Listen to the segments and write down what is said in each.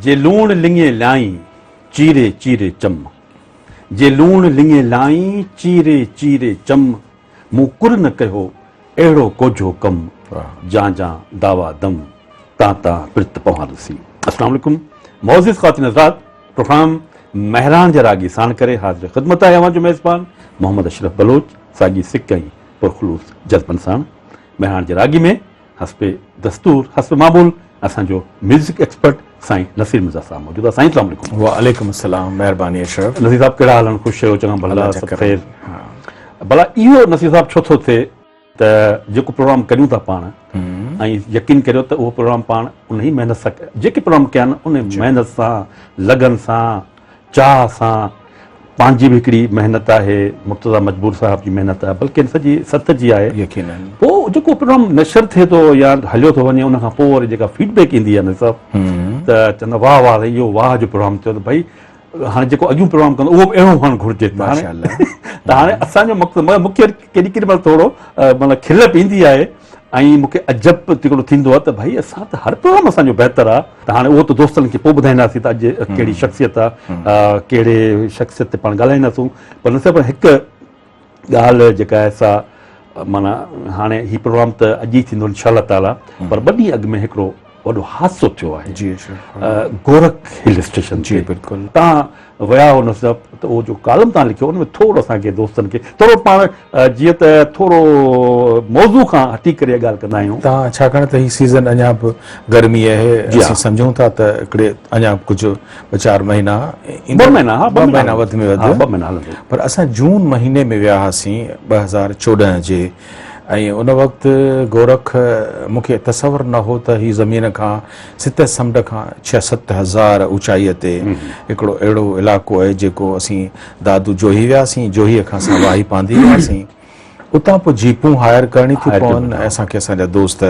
جي لوڻ لڱي لائين، چيري چيري چم. جي لوڻ لڱي لائين، چيري چيري چم. مون ڪر نه ڪيو اهڙو ڪوجهو ڪم، جان جان دعويٰ دم، تان تان پرت پوان رسي. السلام عليڪم معزز خواتين حضرات پروگرام مهراڻ جا راڳي ساڻ ڪري حاضر خدمت آهي اوهان جو ميزبان محمد اشرف بلوچ ساڳي سڪ ۽ پرخلوص جذبن ساڻ مهراڻ جي راڳي ۾ حسب دستور حسب معمول اسان جو ميوزڪ ايڪسپرٽ سائين نصير مرزا صاحب موجود آهي. سائين السلام عليڪم. وعليڪم السلام مهرباني اشرف. نصير صاحب ڪهڙا حال آهن خوش آهيو چڱا ڀلا سڀ خير. ڀلا اهو نصير صاحب ڇو ٿو ٿئي ته جيڪو پروگرام ڪريون ٿا پاڻ ۽ يقين ڪريو ته اهو پروگرام پاڻ انهي محنت سان جيڪي پروگرام ڪيا آهن انهي محنت سان لگن سان چاهه سان پنهنجي به هڪڙي محنت آهي، مرتضيٰ مجبور صاحب جي محنت آهي، بلڪه ان سڄي سٿ جي آهي. يقيناً. پوء جيڪو پروگرام نشر ٿئي ٿو يا هليو ٿو وڃي ان کان پوء وري جيڪا فيڊ بيڪ ايندي آهي نه صاحب ته چوندا واهه واهه سائين اهو واهه جو پروگرام ٿيو ته ڀئي هاڻي جيڪو اڳيون پروگرام ڪندو اهو به اهڙو هئڻ گهرجي ته هاڻي ته هاڻي اسان جو مقصد مگر مون کي ڪيڏي ڪيڏي مهل ٿورو مطلب کل به ايندي آهي ۽ مون کي عجب به هڪڙو ٿيندو آهي ته ڀائي اسان ته هر پروگرام اسان جو بهتر آهي ته هاڻي اهو ته دوستن کي پوء ٻڌائينداسين ته اڄ ڪهڙي شخصيت آهي ڪهڙي شخصيت تي پاڻ ڳالهائينداسون پر نصير هڪ ڳالهه جيڪا آهي سا معنيٰ هاڻي هي پروگرام ته اڄ ئي ٿيندو انشاء الله تعاليٰ پر ٻه ڏينهن اڳ ۾ هڪڙو وڏو حادثو ٿيو آهي جي گورک هل اسٽيشن جي بلڪل تان ويا هو نصير صاحب ته اهو جو ڪالم تان لکيو ان ۾ ٿورو اسان کي دوستن کي ٿورو پاڻ جيئن ته ٿورو موضوع کان هٽي ڪري ڳالهه ڪندا آهيون. تان ڇاڪاڻ ته هي سيزن اڃا به گرمي آهي اسين سمجهون ٿا ته هڪڙي اڃا ڪجهه ٻه چار مهينا ٻه مهينا ها ٻه مهينا وڌ ۾ وڌ ٻه مهينا هلندو پر اسان جون مهيني ۾ ويا هئاسين 2014 جي ۽ ان وقت گورک مون کي تصور نه هو ته هي زمين کان سطح سمنڊ کان ڇهه ست هزار اوچائيء تي هڪڙو اهڙو علائقو آهي جيڪو اسين دادو جوهي وياسين، جوهيء کان اسان واهي پانڌي وياسين، اتان پوء جيپون هائر ڪرڻي ٿيون پون ۽ اسان کي اسان جا دوست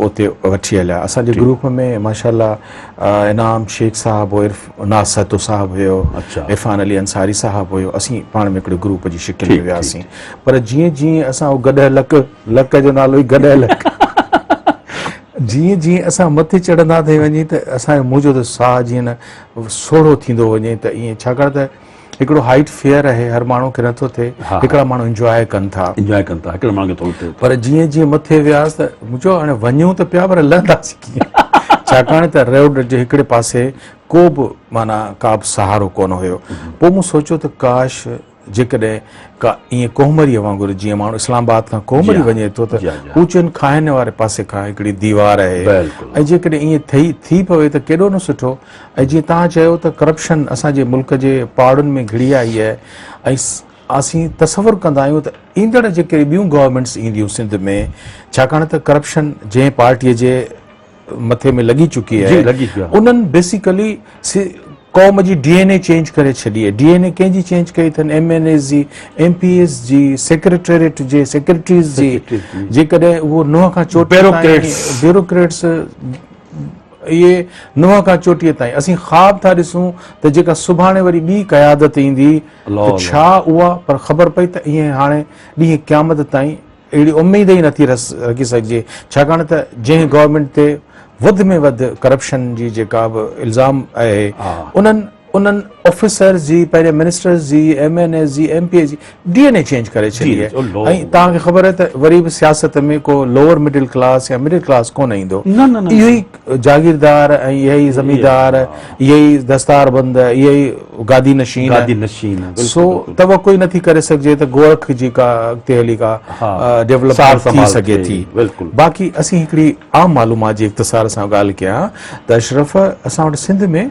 اتي وٺي هليا. اسان جي گروپ ۾ ماشاء الله انعام شيخ صاحب هو، ناز سهتو صاحب هيو، عرفان علي انصاري صاحب هيو، اسين پاڻ ۾ هڪڙي گروپ جي شڪل ۾ وياسين. پر جيئن جيئن اسان اهو گڏهه لڪ، لڪ جو نالو ئي گڏهه لڪ، جيئن جيئن اسان مٿي چڙهندا ٿي وڃي ته اسان جو منهنجو ته ساهه جيئن نه سوڙهو ٿيندو وڃي ته ائين ڇاڪاڻ ته هڪڙو هائيٽ فيئر آهي هر ماڻهو کي نٿو ٿئي هڪڙا ماڻهو انجواء ڪن ٿا انجواء ڪن ٿا هڪڙا ماڻهو کي ٿورو ٿئي پر جيئن جيئن مٿي وياس ته مون چيو هاڻي وڃون ته پيا پر لهنداسين ڪيئن ڇاڪاڻ ته روڊ جي هڪڙي پاسي ڪو به معنيٰ ڪا به سهارو ڪونه هيو پوء مون سوچيو ته ڪاش جيڪڏهن ڪا ائين ڪوهمريء وانگر جيئن ماڻهو اسلام آباد کان ڪوهمري وڃي ٿو ته اوچن کاهين واري پاسي کان هڪڙي ديوار آهي ۽ جيڪڏهن ائين ٿئي ٿي پوي ته ڪيڏو نه سٺو ۽ جيئن توهان چيو ته ڪرپشن اسان جي ملڪ جي پاڙن ۾ گهڙي آئي آهي ۽ اسين تصور ڪندا آهيون ته ايندڙ جيڪي ٻيون گورنمينٽس اينديون سنڌ ۾ ڇاڪاڻ ته ڪرپشن جنهن پارٽيء جي مٿي ۾ لڳي چڪي آهي انهن بيسيڪلي قوم جي ڊي اين اي چينج ڪري ڇڏي آهي ڊي اين اي ڪنهن جي چينج ڪئي اٿن ايم اين ايز جي ايم پي ايز جي سيڪريٽريٽ جي سيڪريٽريز جي جيڪڏهن اهو نوح کان چوٽي بيوروڪريٽس اهي نوح کان چوٽي تائين اسين خواب ٿا ڏسون ته جيڪا سڀاڻي وري ٻي قيادت ايندي ته ڇا اها پر خبر پئي ته ائين هاڻي ڏينهن قيامت تائين اهڙي اميد ئي نٿي رکي سگهجي ڇاڪاڻ ته جنهن گورنمينٽ تي وڌ ۾ وڌ ڪرپشن جي جيڪا به الزام آهي انهن انهن آفيسرز جي پنهنجي منسٽرز جي ايم اين ايز جي ايم پي ايز جي ڊي اين اي چينج ڪري ڇڏي آهي ۽ توهان کي خبر آهي ته وري به سياست ۾ ڪو لوئر مڊل ڪلاس يا مڊل ڪلاس ڪونه ايندو اهو ئي جاگيردار ۽ اهي ئي زميندار اهي ئي دستار بند اهي ئي گادي نشين گادي نشين سو توقع ئي نٿي ڪري سگهجي ته گورک جي ڪا اڳتي هلي ڪا ڊيولپمينٽ ٿي سگهي ٿي باقي اسين هڪڙي عام معلومات جي اختصار سان ڳالهه ڪيان ته اشرف اسان وٽ سنڌ ۾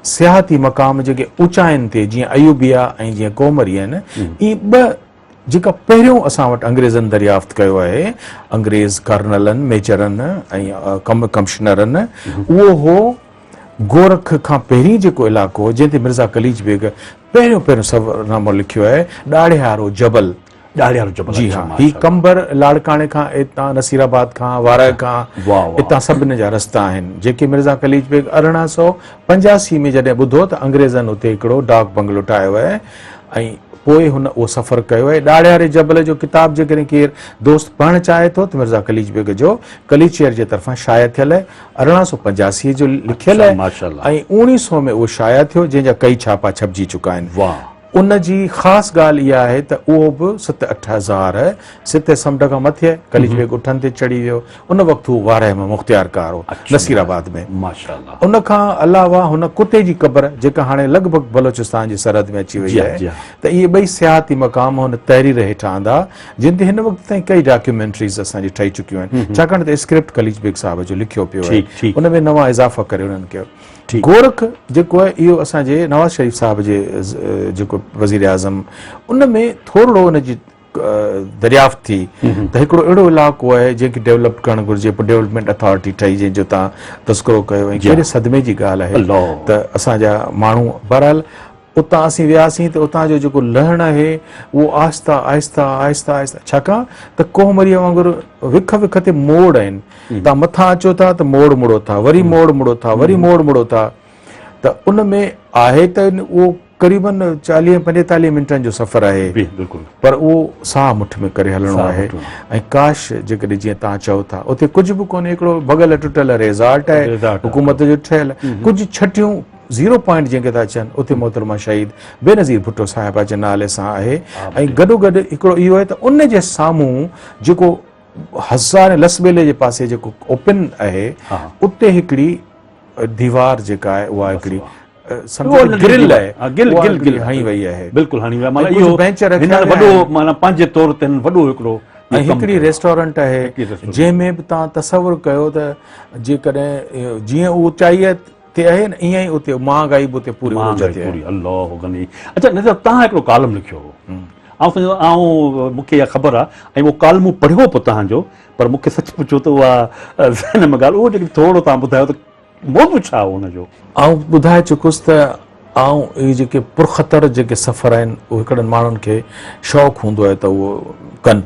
سياحتي مقام جيڪي اوچائين تي جيئن ايوبيا ۽ جيئن ڪومري آهن اهي ٻه جيڪا پهريون اسان وٽ انگريزن دريافت ڪيو آهي، انگريز ڪرنلن، ميجرن ۽ ڪمشنرن، اهو هو گورک کان پهرين جيڪو علائقو هو، جنهن تي مرزا قليچ بيگ پهريون پهريون سفرنامو لکيو آهي، ڏاڙهيارو جبل. ڏاڙهيارو جبل جي ها، هي قمبر لاڙڪاڻي کان اتان نصير آباد کان وارهه کان اتان سڀني جا رستا آهن، جيڪي مرزا قليچ بيگ 1885 ۾ جڏهن ٻڌو ته انگريزن اتي هڪڙو ڊاڪ بنگلو ٺاهيو آهي ۽. پوء هن اهو سفر ڪيو آهي. ڏاڙهياري جبل جو ڪتاب جيڪڏهن ڪير دوست پڙهڻ چاهي ٿو ته مرزا قليچ بيگ جو قليچ چيئر جي طرفان شايع ٿيل آهي. 1885 جو لکيل آهي ۽ اوڻيهه سو ۾ اهو شايع ٿيو جنهن جا ڪئي ڇاپا ڇپجي چڪا آهن. ان جي خاص ڳالهه اها آهي ته اهو به ست اٺ هزار ستي سمنڊ کان مٿي آهي. قليچ بيگ اٺن تي چڙهي ويو. ان وقت هو وارهه ۾ مختيارڪار هو نصير آباد ۾. ان کان علاوه هن ڪتي جي قبر جيڪا هاڻي لڳ ڀڳ بلوچستان جي سرحد ۾ اچي وئي آهي ته اهي ٻئي سياحتي مقام هن تحرير هيٺ آندا جن تي هن وقت تائين ڪئي ڊاڪيومينٽريز اسان جي ٺهي چڪيون آهن ڇاڪاڻ ته اسڪرپٽ قليچ بيگ صاحب جو لکيو پيو آهي ان ۾ نوان اضافا ڪري انهن ڪيو. گورک جيڪو آهي اهو اسان جي نواز شريف صاحب جي جيڪو وزير اعظم ان ۾ ٿورڙو ان جي دريافت ٿي ته هڪڙو اهڙو علائقو آهي جنهن کي ڊيولپ ڪرڻ گهرجي پوء ڊيولپمينٽ اٿارٽي ٺهي جنهن جو تان تذڪرو ڪيو ۽ ڪهڙي صدمي جي ڳالهه آهي ته اسان جا ماڻهو بهرحال اتان اسين وياسين ته اتان جو جيڪو لهڻ آهي اهو آهسته آهسته آهسته آهسته ڇاڪاڻ ته ڪوهه مريء وانگر وک وک تي موڙ آهن تان مٿان اچو ٿا ته موڙ مڙو ٿا وري موڙ مڙو ٿا وري موڙ مڙو ٿا ته ان ۾ آهي ته اهو قريبن 40 45 منٽن جو سفر آهي بلڪل پر اهو ساهه مٺ ۾ ڪري هلڻو آهي ۽ ڪاش جيڪڏهن جيئن تان چئو ٿا اتي ڪجهه به ڪونهي هڪڙو ڀڳل ٽٽل ريزارٽ آهي حڪومت جو ٺهيل ڪجهه ڇٽيون زيرو پوائنٽ جنهن کي ٿا چون اتي محترمه شهيد بينظير ڀٽو صاحبه جي نالي سان آهي ۽ گڏوگڏ هڪڙو اهو آهي ته ان جي سامهون جيڪو هزارين لسٻيلي جي پاسي جيڪو اوپن آهي اتي هڪڙي ديوار جيڪا آهي اها هڪڙي سمجهو گرل آهي گل گل گل هنئي وئي آهي بلڪل هنئي وئي معنيٰ اهو بينچ رکيا هن وڏو معنيٰ پنهنجي طور تي وڏو هڪڙو ۽ هڪڙي ريسٽورنٽ آهي جنهن ۾ به تان تصور ڪيو ته جيڪڏهن جيئن اوچائي تي آهي نه ائين ئي اتي مهانگائي به اتي پوري عروج تي آهي. الله غني اچا نظر تهان هڪڙو ڪالم لکيو هو آئون سمجهان ٿو آئون مون کي اها خبر آهي ۽ اهو ڪالم مون پڙهيو به تهان جو پر مون کي سچ پڇو ته اها ذهن ۾ ڳالهه اهو جيڪڏهن ٿورو تهان ٻڌايو ته موضوع ڇا هو ان جو؟ آئون ٻڌائي چڪس ته آئون اهي جيڪي پرخطر جيڪي سفر آهن اهي هڪڙن ماڻهن کي شوق هوندو آهي ته اهو ڪن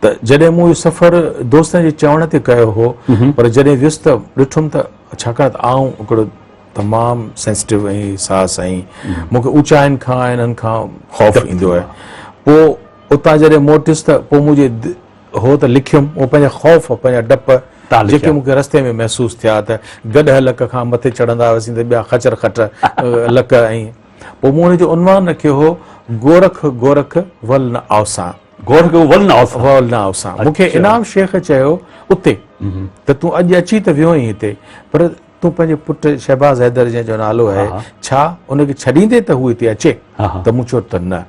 ته جڏهن مون اهو سفر دوستن جي چوڻ تي ڪيو هو پر جڏهن ويس ته ڏٺم ته ڇاڪاڻ ته آئون هڪڙو تمام سينسٽو ۽ حساس ۽ مون کي اوچائين کان انهن کان خوف ايندو آهي پوء اتان جڏهن موٽيس ته پوء منهنجي هو ته لکيم اهو پنهنجا خوف پنهنجا ڊپ جيڪي مون کي رستي ۾ محسوس ٿيا ته گڏهه لڪ کان مٿي چڙهندا هئاسين ته ٻيا خچر خٽ لڪ ۽ پوء مون ان جو عنوان رکيو هو گورک گورک ول نه آوسان گورک ول نه آوسان ول نه آوسان مون کي انعام شيخ چيو اتي ته تون اڄ اچي ته ويو آهين هتي پر تون پنهنجي پٽ شهباز حيدر جنهن جو نالو آهي ڇا ان کي ڇڏيندي ته هو هتي اچي ته مون چيو ته نه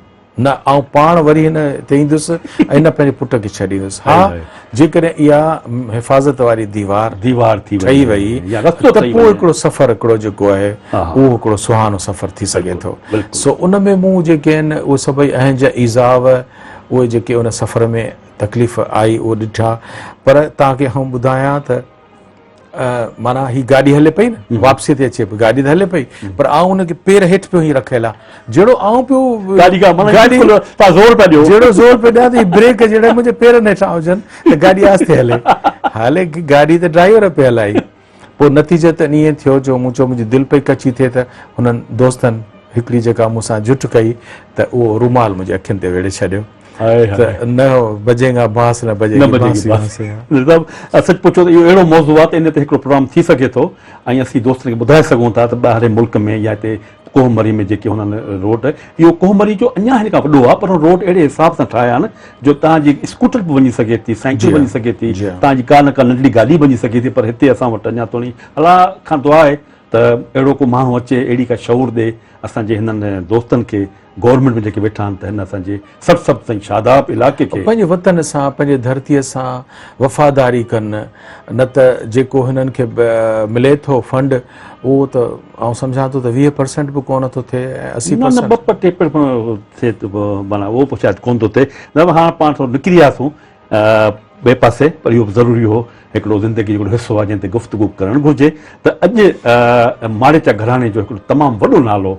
نه آئون پاڻ وري هن هتي ايندس ۽ نه پنهنجي پٽ کي ڇڏيندس. ها جيڪڏهن اها حفاظت واري ديوار ديوار ٿي ٺهي وئي ته پوء هڪڙو سفر هڪڙو جيڪو آهي اهو هڪڙو سهانو سفر ٿي سگهي ٿو. سو ان ۾ مون جيڪي آهن اهي سڀئي اهنج ايذاء اهي جيڪي ان سفر ۾ تڪليف آئي اهو ڏٺا پر توهان کي آئون ٻڌايان ته معنيٰ هي گاڏي هلي پئي نه واپسي تي اچي پئي گاڏي ته هلي پئي پر آئون ان کي پير هيٺ پيو هي رکيل آ جهڙو آئون پيو گاڏي کا معنيٰ گاڏي تا زور پيا ڏيو جهڙو زور پيو ڏيان ته بريڪ جهڙا منهنجي پيرن هيٺان هجن ته گاڏي آهستي هلي هلي گاڏي ته ڊرائيور پئي هلائي پوء نتيجو ته ائين ٿيو جو مون چيو منهنجي دل پئي ڪچي ٿئي ته هنن دوستن هڪڙي جيڪا مون سان جٺ ڪئي ته اهو رومال منهنجي اکين تي ويڙهي ڇڏيو ته نه بجيگا بانس نه بجيگي بانسي صاحب سچ پڇو ته اهو اهڙو موضوع آهي ته ان تي هڪڙو پروگرام ٿي سگهي ٿو ۽ اسين دوستن کي ٻڌائي سگهون ٿا ته ٻاهرين ملڪ ۾ يا هتي ڪوهه مري ۾ جيڪي هنن روڊ اهو ڪوهه مري جو اڃا هن کان وڏو آهي پر روڊ اهڙي حساب سان ٺاهيا آهن جو تان جي اسڪوٽر به وڃي سگهي ٿي سائيڪل وڃي سگهي ٿي تان جي ڪا نه ڪا ننڍڙي گاڏي وڃي سگهي ٿي پر هتي اسان وٽ اڃا توڻي الله کان دعا آهي ته اهڙو ڪو ماڻهو اچي اهڙي ڪا شعور ڏي اسان جي هنن دوستن کي گورنمينٽ ۾ جيڪي ويٺا آهن ته هن اسان جي سرسبز ۽ شاداب علائقي کي. پنهنجي وطن سان پنهنجي ڌرتيء سان وفاداري ڪن نه ته جيڪو هنن کي ملي ٿو فنڊ اهو ته آئون سمجهان ٿو ته 20 پرسنٽ به ڪونه ٿو ٿئي ۽ 80 نه نه پرسنٽ. ٻه ٽي پرسنٽ ٿئي ته معنيٰ اهو به شايد ڪونه ٿو ٿئي نه هاڻ پاڻ ٿورو نڪري آياسون ٻئي پاسي پر اهو به ضروري هو هڪڙو زندگي جو هڪڙو حصو آهي جنهن تي گفتگو ڪرڻ گهرجي ته اڄ ماڙيچا گهراڻي جو هڪڙو تمام وڏو نالو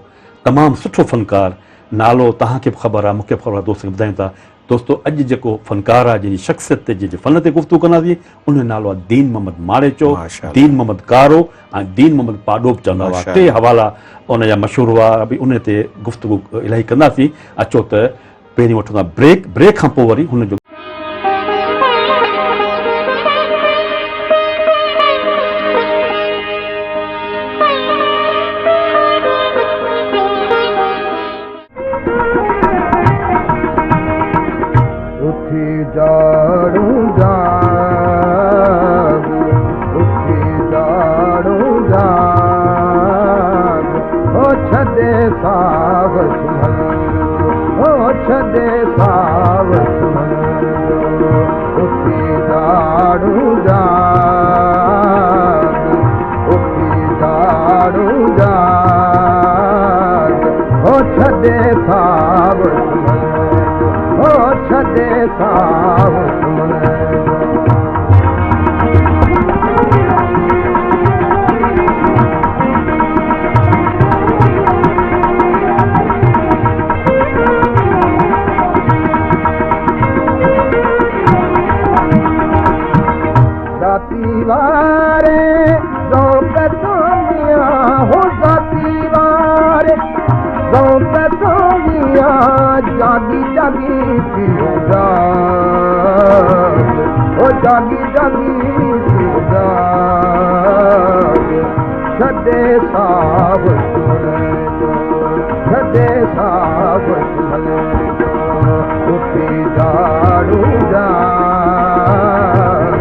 تمام سٺو فنڪار نالو توهان کي به خبر آهي مون کي به خبر آهي دوستن کي ٻڌايون ٿا. دوستو اڄ جيڪو فنڪار آهي جنهن جي شخصيت تي جنهن جي فن تي گفتگو ڪنداسين ان جو نالو آهي دين محمد ماڙيچو، دين محمد ڪارو ۽ دين محمد پاڏو به چوندا هئا. ٽي حوالا ان جا مشهور هئا به ان تي گفتگو الاهي ڪنداسين. اچو ته پهرين وٺون ٿا بريڪ، بريڪ کان پوء وري هن جو. اٿي جاڙون جاڳ، اٿي جاڙون جاڳ، او ڇڏي ساو سمهڻ جو، او ڇڏي ساو سمهڻ جو، اٿي جاڙون جاڳ، اٿي جاڙون جاڳ، او ڇڏي ساو سمهڻ جو، او ڇڏي ساو سمهڻ جو. ذاتي واري ذوق سونيا هو ذاتي واري ذوق سونيا جاڳي جاڳي پيو جاڳ هو جاڳي جاڳي پيو جاڳ ڇڏي ساو سمهڻ جو ڇڏي ساو سمهڻ جو اٿي جاڙو جاڳ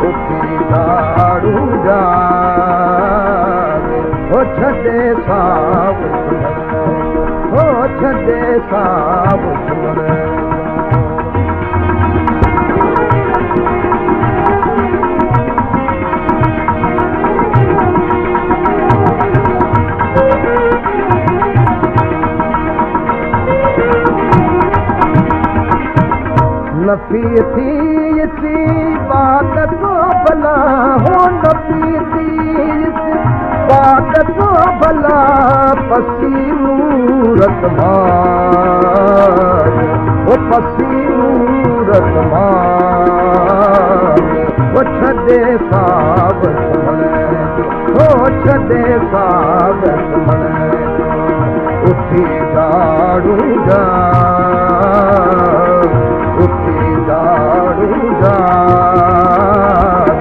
اٿي جاڙو جاڳ هو ڇڏي ساو سمهڻ جو هو ڇڏي ساو سمهڻ جو. نفي ٿي سي بات تو ڀلا هو نفي ٿي سي بات تو ڀلا پسي مورت ماڳ هو پسي مورت ماڳ هو ڇڏي ساڳ سمهڻ جو هو ڇڏي ساڳ سمهڻ جو اٿي جاڙو جاڳ اٿي جاڙو جاڳ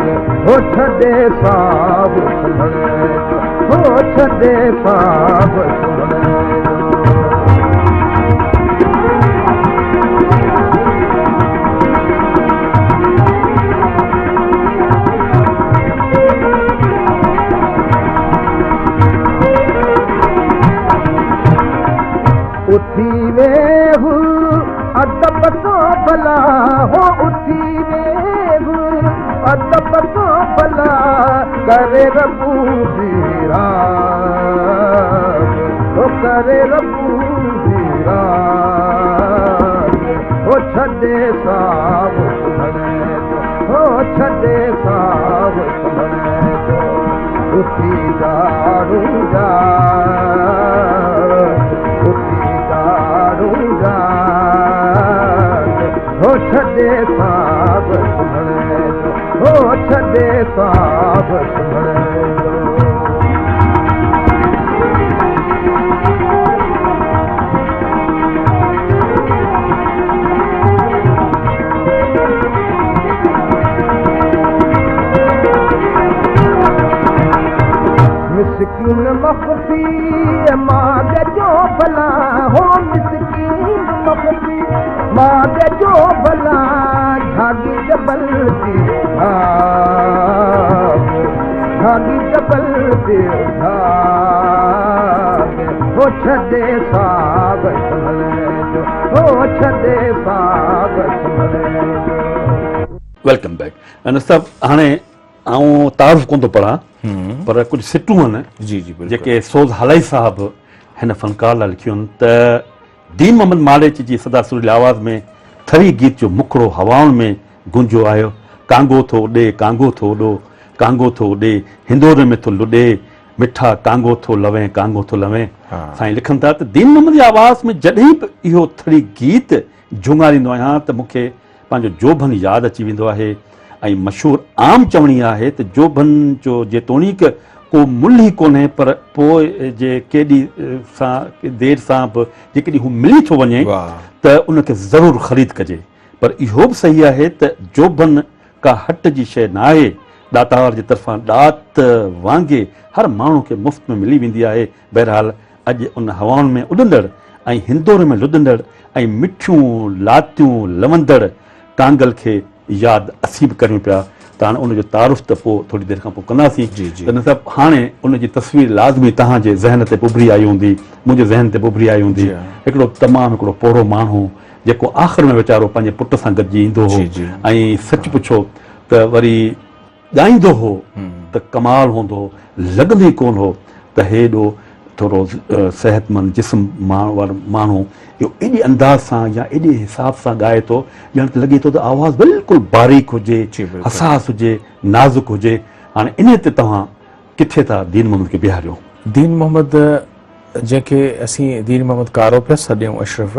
هو ڇڏي ساڳ سمهڻ جو هو ڇڏي ساڳ سمهڻ جو. اٿي ويهه ادب سان ڀلا هو اٿي ويهه ادب سان ڀلا ڪري ربو جي راڳ هو ڪري ربو جي راڳ هو ڇڏي ساو سمهڻ جو هو ڇڏي ساو سمهڻ جو اٿي جاڙو جاڳ اٿي جاڙو جاڳ هو ڇڏي ساڳ سمهڻ جو هو ڇڏي ساڳ سمهڻ جو. مسڪين مخفي ماڳ جو ڀلا هو مسڪين مخفي ماڳ جو ڀلا جھاڳي جبل تي جھاڳ جھاڳي جبل تي جھاڳ هو ڇڏي ساڳ سنڀل جو هو ڇڏي ساڳ سنڀل جو. Welcome back Anas صاحب هاڻي آئون تعارف ڪونه ٿو پڙهان پر ڪجهه سٽون آهن جي جي بلڪل جيڪي سوز هالائي صاحب هن فنڪار لاء لکيون آهن ته دين محمد ماليچ جي سدا سريلي آواز ۾ ٿري گيت جو مکڙو هوائن ۾ گونجيو آيو ڪانگو ٿو اڏي ڪانگو ٿو اڏو ڪانگو ٿو اڏي هندوري ۾ ٿو لڏي مٺا ڪانگو ٿو لوين ڪانگو ٿو لوين سائين لکن ٿا ته دين محمد جي آواز ۾ جڏهن به اهو ٿري گيت جهونگاريندو آهيان ته مون کي پنهنجو جوڀن ياد اچي ويندو آهي ۽ مشهور عام چوڻي آهي ته جوڀن جو جيتوڻيڪ ڪو ملهه ئي ڪونهي پر پوء جي ڪيڏي سان دير سان به جيڪڏهن هو ملي ٿو وڃي ته ان کي ضرور خريد ڪجي پر اهو به صحيح آهي ته جوڀن ڪا هٽ جي شيء نه آهي ڏاتار جي طرفان ڏات وانگي هر ماڻهو کي مفت ۾ ملي ويندي آهي بهرحال اڄ ان هوائن ۾ اڏندڙ ۽ هندور ۾ لڏندڙ ۽ مٺيون لاتيون لوندڙ ڪانگل کي ياد اسين به ڪريون پيا ته هاڻي ان جو تعارف ته پوء ٿوري دير کان پوء ڪنداسين ته نه صاحب هاڻي ان جي تصوير لازمي توهان جي ذهن تي به اڀري آئي هوندي منهنجي ذهن تي به اڀري آئي هوندي هڪڙو تمام هڪڙو پوڙهو ماڻهو جيڪو آخر ۾ ويچارو پنهنجي پٽ سان گڏجي ايندو هو ۽ سچ پڇو ته وري ڳائيندو هو ته ڪمال هوندو هو، لڳندو ئي ڪونه هو ته هيڏو ٿورو صحتمند جسم وارو ماڻهو اهو ايڏي انداز سان يا ايڏي حساب سان ڳائي ٿو ڄڻ ته لڳي ٿو ته آواز بلڪل باريڪ هجي، حساس هجي، نازڪ هجي. هاڻي انهي تي توهان ڪٿي ٿا دين محمد کي بيهاريو؟ دين محمد جنهن کي اسين دين محمد ڪارو پيا سڏيون اشرف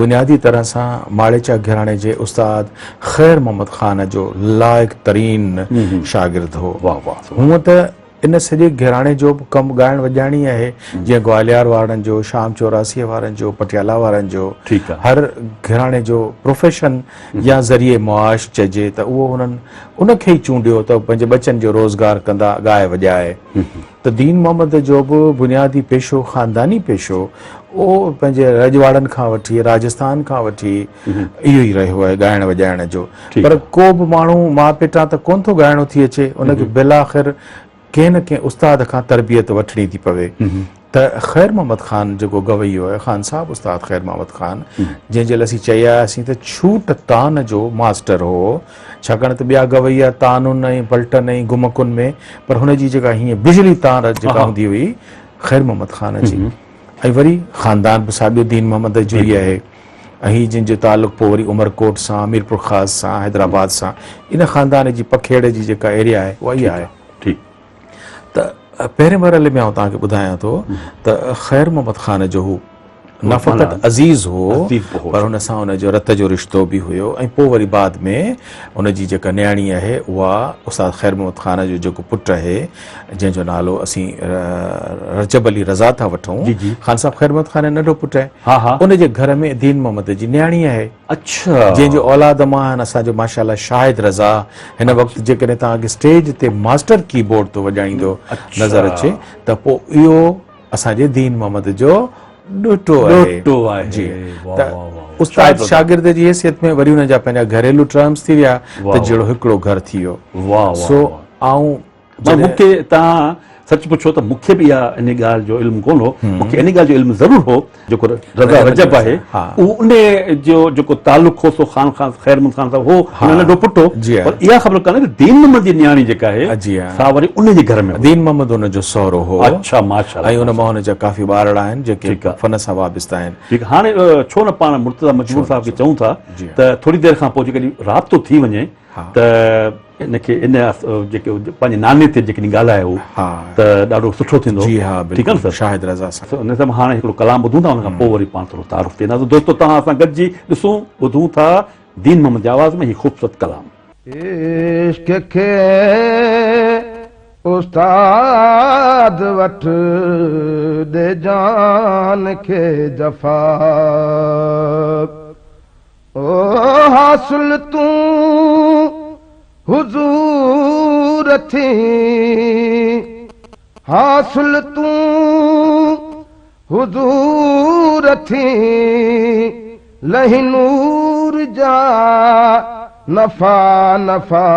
بنيادي طرح سان ماڙيچا گهراڻي جي استاد خير محمد خان جو لائق ترين شاگرد هو. هونء ته ان سڄي گهراڻي جو به ڪم ڳائڻ وڄائڻ ئي آهي جيئن گواليار وارن جو، شام چوراسيء وارن جو، پٽيالا وارن جو، هر گهراڻي جو پروفيشن يا ذريعي معاش چئجي ته اهو هنن ان کي ئي چونڊيو ته پنهنجي ٻچن جو روزگار ڪندا ڳائي وڄائي. ته دين محمد جو به بنيادي پيشو خانداني پيشو اهو پنهنجي رڄواڙن کان وٺي راجسٿان کان وٺي اهو ئي رهيو آهي ڳائڻ وڄائڻ جو پر ڪو به ماڻهو ماء پيٽان ته ڪونه ٿو ڳائڻو ٿي اچي ان کي بالآخر ڪنهن نه ڪنهن استاد کان تربيت وٺڻي ٿي پوي ته خير محمد خان جيڪو گويو آهي خان صاحب استاد خير محمد خان جنهن جي لاء اسين چئي آياسين ته ڇوٽ تان جو ماسٽر هو ڇاڪاڻ ته ٻيا گويا تانن ۽ پلٽن ۽ گمڪن ۾ پر هن جي جيڪا هيئن بجلي تان جيڪا هوندي هئي خير محمد خان جي ۽ وري خاندان به ساڳيو دين محمد جو ئي آهي ۽ هي جن جو تعلق پوء وري عمرڪوٽ سان ميرپور خاص سان حيدرآباد سان ان خاندان جي پکيڙ جي جيڪا ايريا آهي اها ئي آهي ته پهرين مرحلي ۾ آئون توهان کي ٻڌايان ٿو ته خير محمد خان جو هو نه فقط عزيز هو پر هن سان ان جو رت جو رشتو به هيو ۽ پوء وري بعد ۾ ان جي جيڪا نياڻي آهي اها استاد خير محمد خان جو جيڪو پٽ آهي جنهن جو نالو اسين رجب علي رضا ٿا وٺون خان صاحب خير محمد خان جو ننڍو پٽ آهي ان جي گهر ۾ دين محمد جي نياڻي آهي اڇا جنهن جو اولاد مان آهن اسان جو ماشاءالله شاهد رضا هن وقت جيڪڏهن توهان کي اسٽيج تي ماسٽر ڪي بورڊ ٿو وڄائيندو نظر اچي ته پوء اهو اسان جي دين محمد جو ڏوهٽو آهي ڏوهٽو آهي جي ته استاد شاگرد جي حيثيت ۾ وري ان جا پنهنجا گهريلو ٽرمز ٿي ويا ته جهڙو هڪڙو گهر ٿي ويو سو آئون مون کي توهان سچ پڇو ته مون کي به اها ان ڳالهه جو علم ڪونه هو مون کي ان ڳالهه جو علم ضرور هو جيڪو رضا رجب آهي اهو ان جو جيڪو تعلق هو سو خان خان خير محمد خان صاحب هو ان ننڍو پٽ هو پر اها خبر ڪانه ته دين محمد جي نياڻي جيڪا آهي سا وري ان جي گهر ۾ دين محمد ان جو سهرو هو اڇا ماشاءالله ۽ ان مان ان جا ڪافي ٻارڙا آهن جيڪي فن سان وابسته آهن ٺيڪ هاڻي ڇو نه پاڻ مرتضيٰ مجبور صاحب کي چئون ٿا ته ٿوري دير کان پوء جيڪڏهن رابطو ٿي وڃي ته ان کي ان جيڪي پنهنجي ناني تي جيڪڏهن ڳالهائي هو ته ڏاڍو سٺو ٿيندو. جي ها بلڪل سر شاهد رضا سان. ان سان هاڻي هڪڙو ڪلام ٻڌون ٿا ان کان پوء وري پاڻ ٿورو تعارف ٿينداسون. دوستو توهان اسان گڏجي ڏسون ٻڌون ٿا دين محمد جي آواز ۾ هي خوبصورت ڪلام. عشق کي استاد وٺ ڏي جان کي جفا. او حاصل تون حضور ٿين، حاصل تون حضور ٿين، لهي نور جا نفع نفع،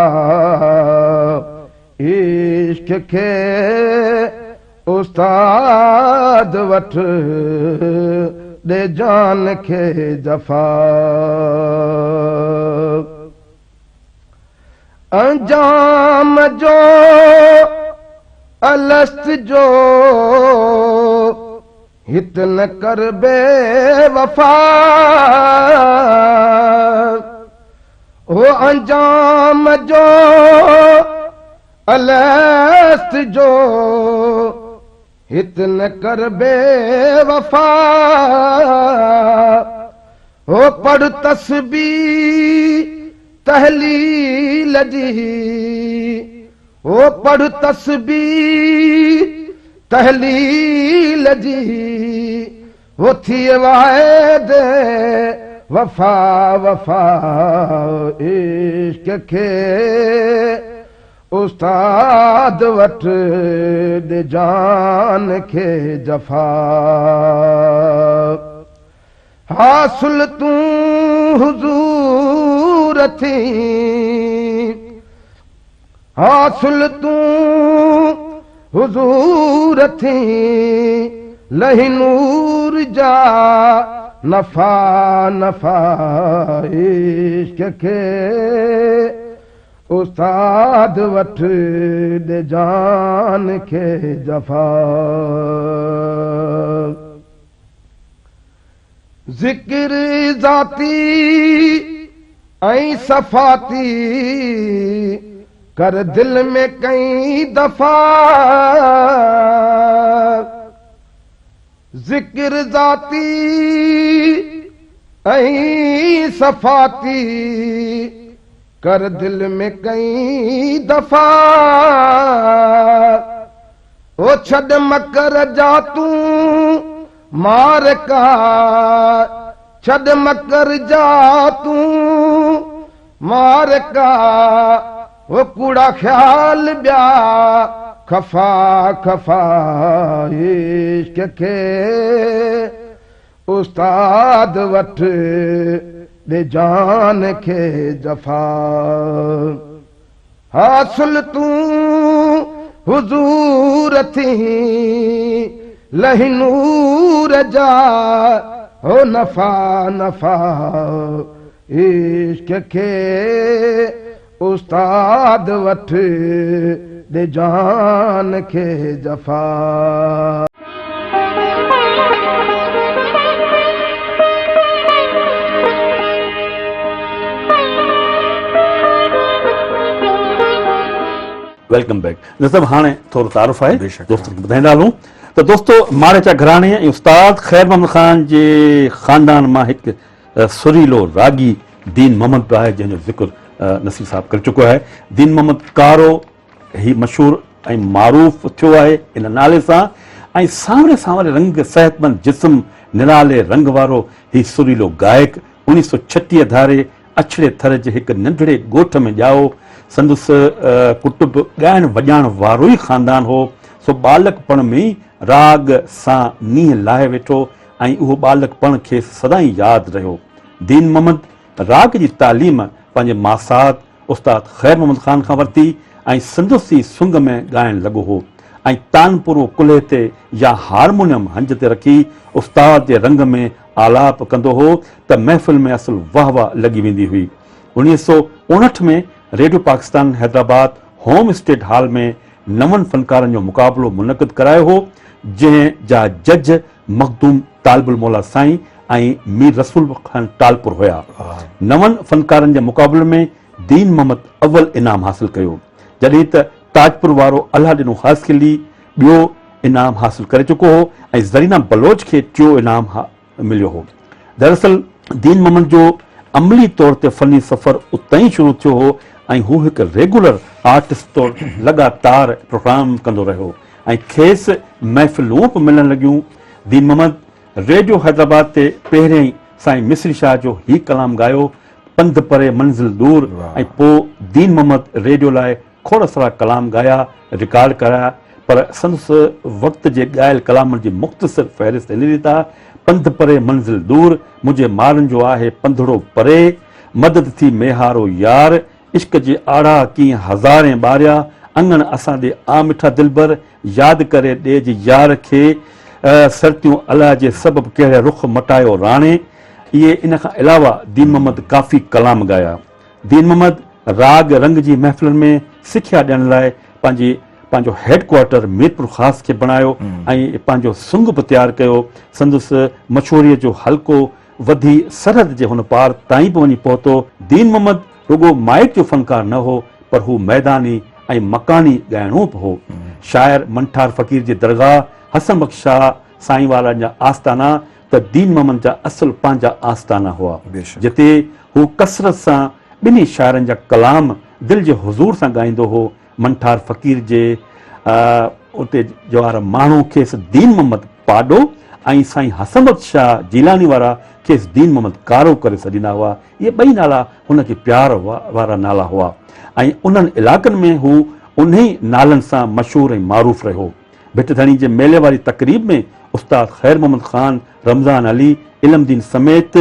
عشق کي استاد وٺ ڏي جان کي جفا. انجام جو الست جو هت نه ڪر بي وفا. هو انجام جو الست جو هت نه ڪر بي وفا. هو پڙهه تسبيح تهليل جي، هو پڙهه تسبيح تهليل جي، هو ٿئي واعدي وفا وفا عشق کي استاد وٺ ڏي جان کي جفا. حاصل تون حضور ٿين، حاصل تون حضور ٿين، لهي نور جا نفع نفع عشق کي استاد وٺ ڏي جان کي جفا. ذڪر ذاتي ۽ صفاتي ڪر دل ۾ ڪئين دفعا. ذڪر ذاتي ۽ صفاتي ڪر دل ۾ ڪئين دفعا. او ڇڏ مڪر جا تون مارڪا، ڇڏ مڪر جا تون مارڪا، او ڪوڙا خيال ٻيا خفا خفا عشق کي استاد وٺ ڏي جان کي جفا. حاصل تون حضور ٿين، لهي نور جا هو نفع نفع عشق کي استاد وٺ ڏي جان کي جفا. Welcome back نصب هاڻي ٿورو تعارف آهي دوستن کي ٻڌائيندا هلون ته دوستو ماڙيچا گهراڻي ۽ استاد خير محمد خان جي خاندان مان هڪ سريلو راڳي دين محمد به آهي جنهن جو ذڪر نصير صاحب ڪري چڪو آهي دين محمد ڪارو هي مشهور ۽ معروف ٿيو آهي ان نالي سان ۽ سانوري سانوري رنگ صحتمند جسم نرالي رنگ وارو هي سريلو گائڪ 1936 ڌاري اڇڙي ٿر جي هڪ ننڍڙي ڳوٺ ۾ ڄائو. سندس ڪٽنب ڳائڻ وڄائڻ وارو ئي خاندان هو، سو ٻالڪپڻ ۾ ئي راڳ سان نينهن لاهي ويٺو ۽ اهو ٻالڪپڻ کيس سدائين ياد رهيو. دين محمد راڳ جي تعليم پنهنجي ماسات استاد خير محمد خان کان ورتي ۽ سندس ئي سنگ ۾ ڳائڻ لڳو هو ۽ تانپورو ڪلهي تي يا هارمونيم هنج تي رکي استاد جي رنگ ۾ آلاپ ڪندو هو ته محفل ۾ اصل واهه واهه لڳي ويندي هئي. 1959 ۾ radio Pakistan Hyderabad home state hall ۾ نون فنڪارن جو مقابلو منعقد ڪرايو هو، جنهن جا جج مخدوم طالب الموليٰ سائين ۽ مير رسول خان ٽالپر هيا. نون فنڪارن جي مقابلي ۾ دين محمد اول انعام حاصل ڪيو، جڏهن ته تاجپور وارو الله ڏنو خاصخيلي ٻيو انعام حاصل ڪري چڪو هو ۽ زرينا بلوچ کي ٽيون انعام مليو هو. دراصل دين محمد جو عملي طور تي فني سفر اتان ئي شروع ٿيو هو ۽ هو هڪ ريگولر آرٽسٽ طور لڳاتار پروگرام ڪندو رهيو ۽ کيس محفلون به ملڻ لڳيون. دين محمد ريڊيو حيدرآباد تي پهريائين سائين مصري شاهه جو هي ڪلام ڳايو، پنڌ پري منزل دور ۽ پوء دين محمد ريڊيو لاء کوڙ سارا ڪلام ڳايا، رڪارڊ ڪرايا، پر سندس وقت جي ڳايل ڪلامن جي مختصر فهرست هن ريت آهي، پنڌ پري منزل دور، منهنجي مارن جو آهي پنڌڙو پري، مدد ٿي ميهارو يار، عشق جي آڙاهه ڪيئن هزارين ٻاريا، اڱڻ اسان ڏي آ مٺا دلبر، ياد ڪري ڏيج يار کي، سرتيون الاء جي سبب ڪهڙي رخ مٽايو راڻي، اهي ان کان علاوه دين محمد ڪافي ڪلام ڳايا. دين محمد راڳ رنگ جي محفلن ۾ سکيا ڏيڻ لاء پنهنجي پنهنجو هيڊ ڪوارٽر ميرپورخاص کي بڻايو ۽ پنهنجو سنگ به تيار ڪيو. سندس مشهوريء جو حلقو وڌي سرحد جي هن پار تائين به وڃي پهتو. دين محمد رڳو مائيڪ جو فنڪار نه هو پر هو ميداني ۽ مڪاني ڳائڻو به هو. شاعر منٺار فقير جي درگاهه، حسن بخش شاهه سائين وارن جا آستانا، ته دين محمد جا اصل پنهنجا آستانا هئا، جتي هو ڪثرت سان ٻنهي شاعرن جا ڪلام دل جي حضور سان ڳائيندو هو. منٺار فقير جي اتي جوار ماڻهو کيس دين محمد پاڏو ۽ سائين حسن بخش شاهه جيلاني وارا کيس دين محمد ڪارو ڪري سڏيندا هئا. اهي ٻئي نالا هن کي پيار وارا نالا هئا ۽ انهن علائقن ۾ هو انهي نالن سان مشهور ۽ معروف رهيو. ڀٽ ڌڻي جي ميلي واري تقريب ۾ استاد خير محمد خان، رمضان علي، علم دين سميت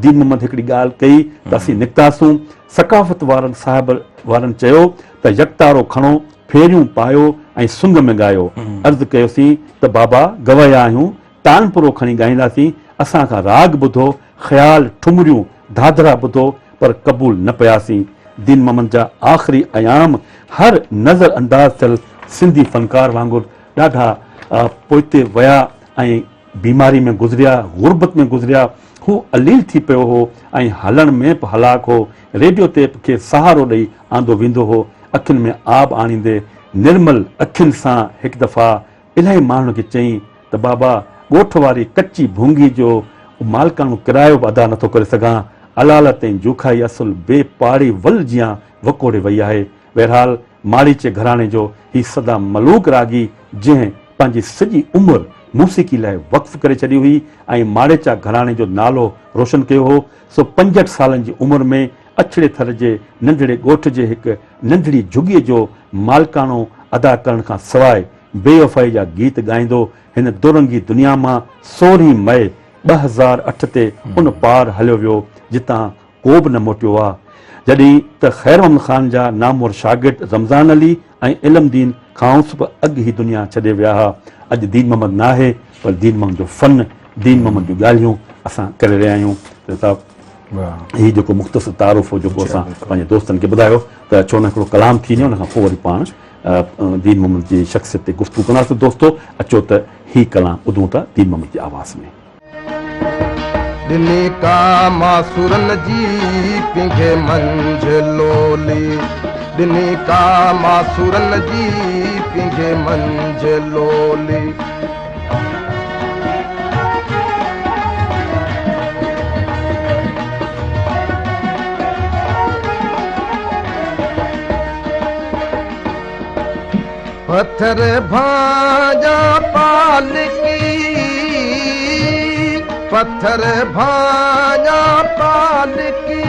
دين محمد هڪڙي ڳالهه ڪئي ته اسين نڪتاسون، ثقافت وارن صاحب وارن چيو ته يڪتارو کڻو، ڦيريون پايو ۽ سنگ ۾ ڳايو. عرض ڪيوسين ته بابا گويا آهيون، تانپورو کڻي ڳائينداسين، اسان کان راڳ ٻڌو، خيال، ٺمريون، ڌاڌرا ٻڌو پر قبول نه پياسين. دين محمد جا آخري ايام هر نظر انداز ٿيل سنڌي فنڪار وانگر ڏاڍا پوئتي ويا ۽ بيماري ۾ گذريا، غربت ۾ گذريا، هو عليل ٿي پيو هو ۽ هلڻ ۾ به هلاڪ هو، ريڊيو تي به کيس سهارو ڏئي آندو ويندو هو، اکين ۾ آب آڻيندي نرمل اکين سان هڪ دفعا الاهي ماڻهن کي چيائين ته بابا ڳوٺ واري ڪچي ڀونگي جو مالڪاڻو ڪرايو به ادا نٿو ڪري سگهان، علالت ۽ جوکائي اصل بي پاڙي ول جيان وڪوڙي وئي آهي. بهرحال ماڙيچي گهراڻي جو هي سدا ملوڪ راڳي جنهن پنهنجي سڄي عمر موسيقي لاء وقف ڪري ڇڏي هئي ۽ ماڙيچا گهراڻي جو نالو روشن ڪيو هو، سو 65 سالن جي عمر ۾ اڇڙي ٿر جي ننڍڙي ڳوٺ جي هڪ ننڍڙي جهڳيء جو مالڪاڻو ادا ڪرڻ کان سواء بيوفائي جا گيت ڳائيندو هن دورنگي دنيا مان سورهين مئي 2008 تي ان پار هليو ويو جتان ڪو به نه موٽيو آ. جڏهن ته خير محمد خان جا نامور شاگرد رمضان علي ۽ علم دين کانئس به اڳ هي دنيا ڇڏي ويا ها. اڄ دين محمد ناهي پر دين محمد جو فن، دين محمد جون ڳالهيون اسان ڪري رهيا آهيون. ته صاحب هي جيڪو مختصر تعارف هو جيڪو اسان پنهنجي دوستن کي ٻڌايو ته ڇو نه هڪڙو ڪلام ٿي وڃي ان کان پوء وري پاڻ دين محمد جي شخصيت تي گفتگو ڪنداسين. دوستو اچو ته هي ڪلام ٻڌون ٿا دين محمد جي آواز ۾. ڏني ڪا ماسورن جي پينگهي منجهه لولي ڏني ڪا ماسورن جي پينگهي منجهه لولي. پٿر ڀانيان پالڪي، پٿر ڀانيان پالڪي،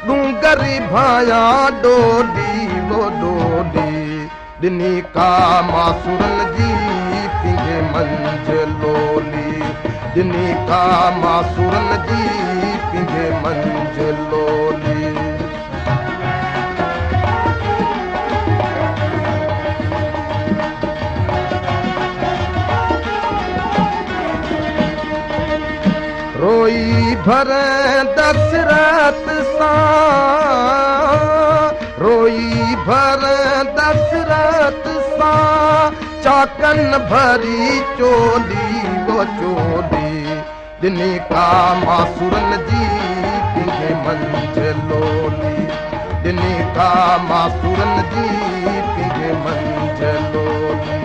ڏونگري ڀانيان ڏوڏي وو ڏوڏي، ڏني ڪا ماسورن جي پينگهي منجهه لولي، ڏني ڪا ماسورن جي پينگهي منجهه لولي. روئي ڀرندس رت سان، روئي ڀرندس رت سان، چاڪن ڀري چولي وو چولي. ڏني ڪا ماسورن جي پينگهي منجهه لولي ڏني ڪا ماسورن جي پينگهي منجهه لولي.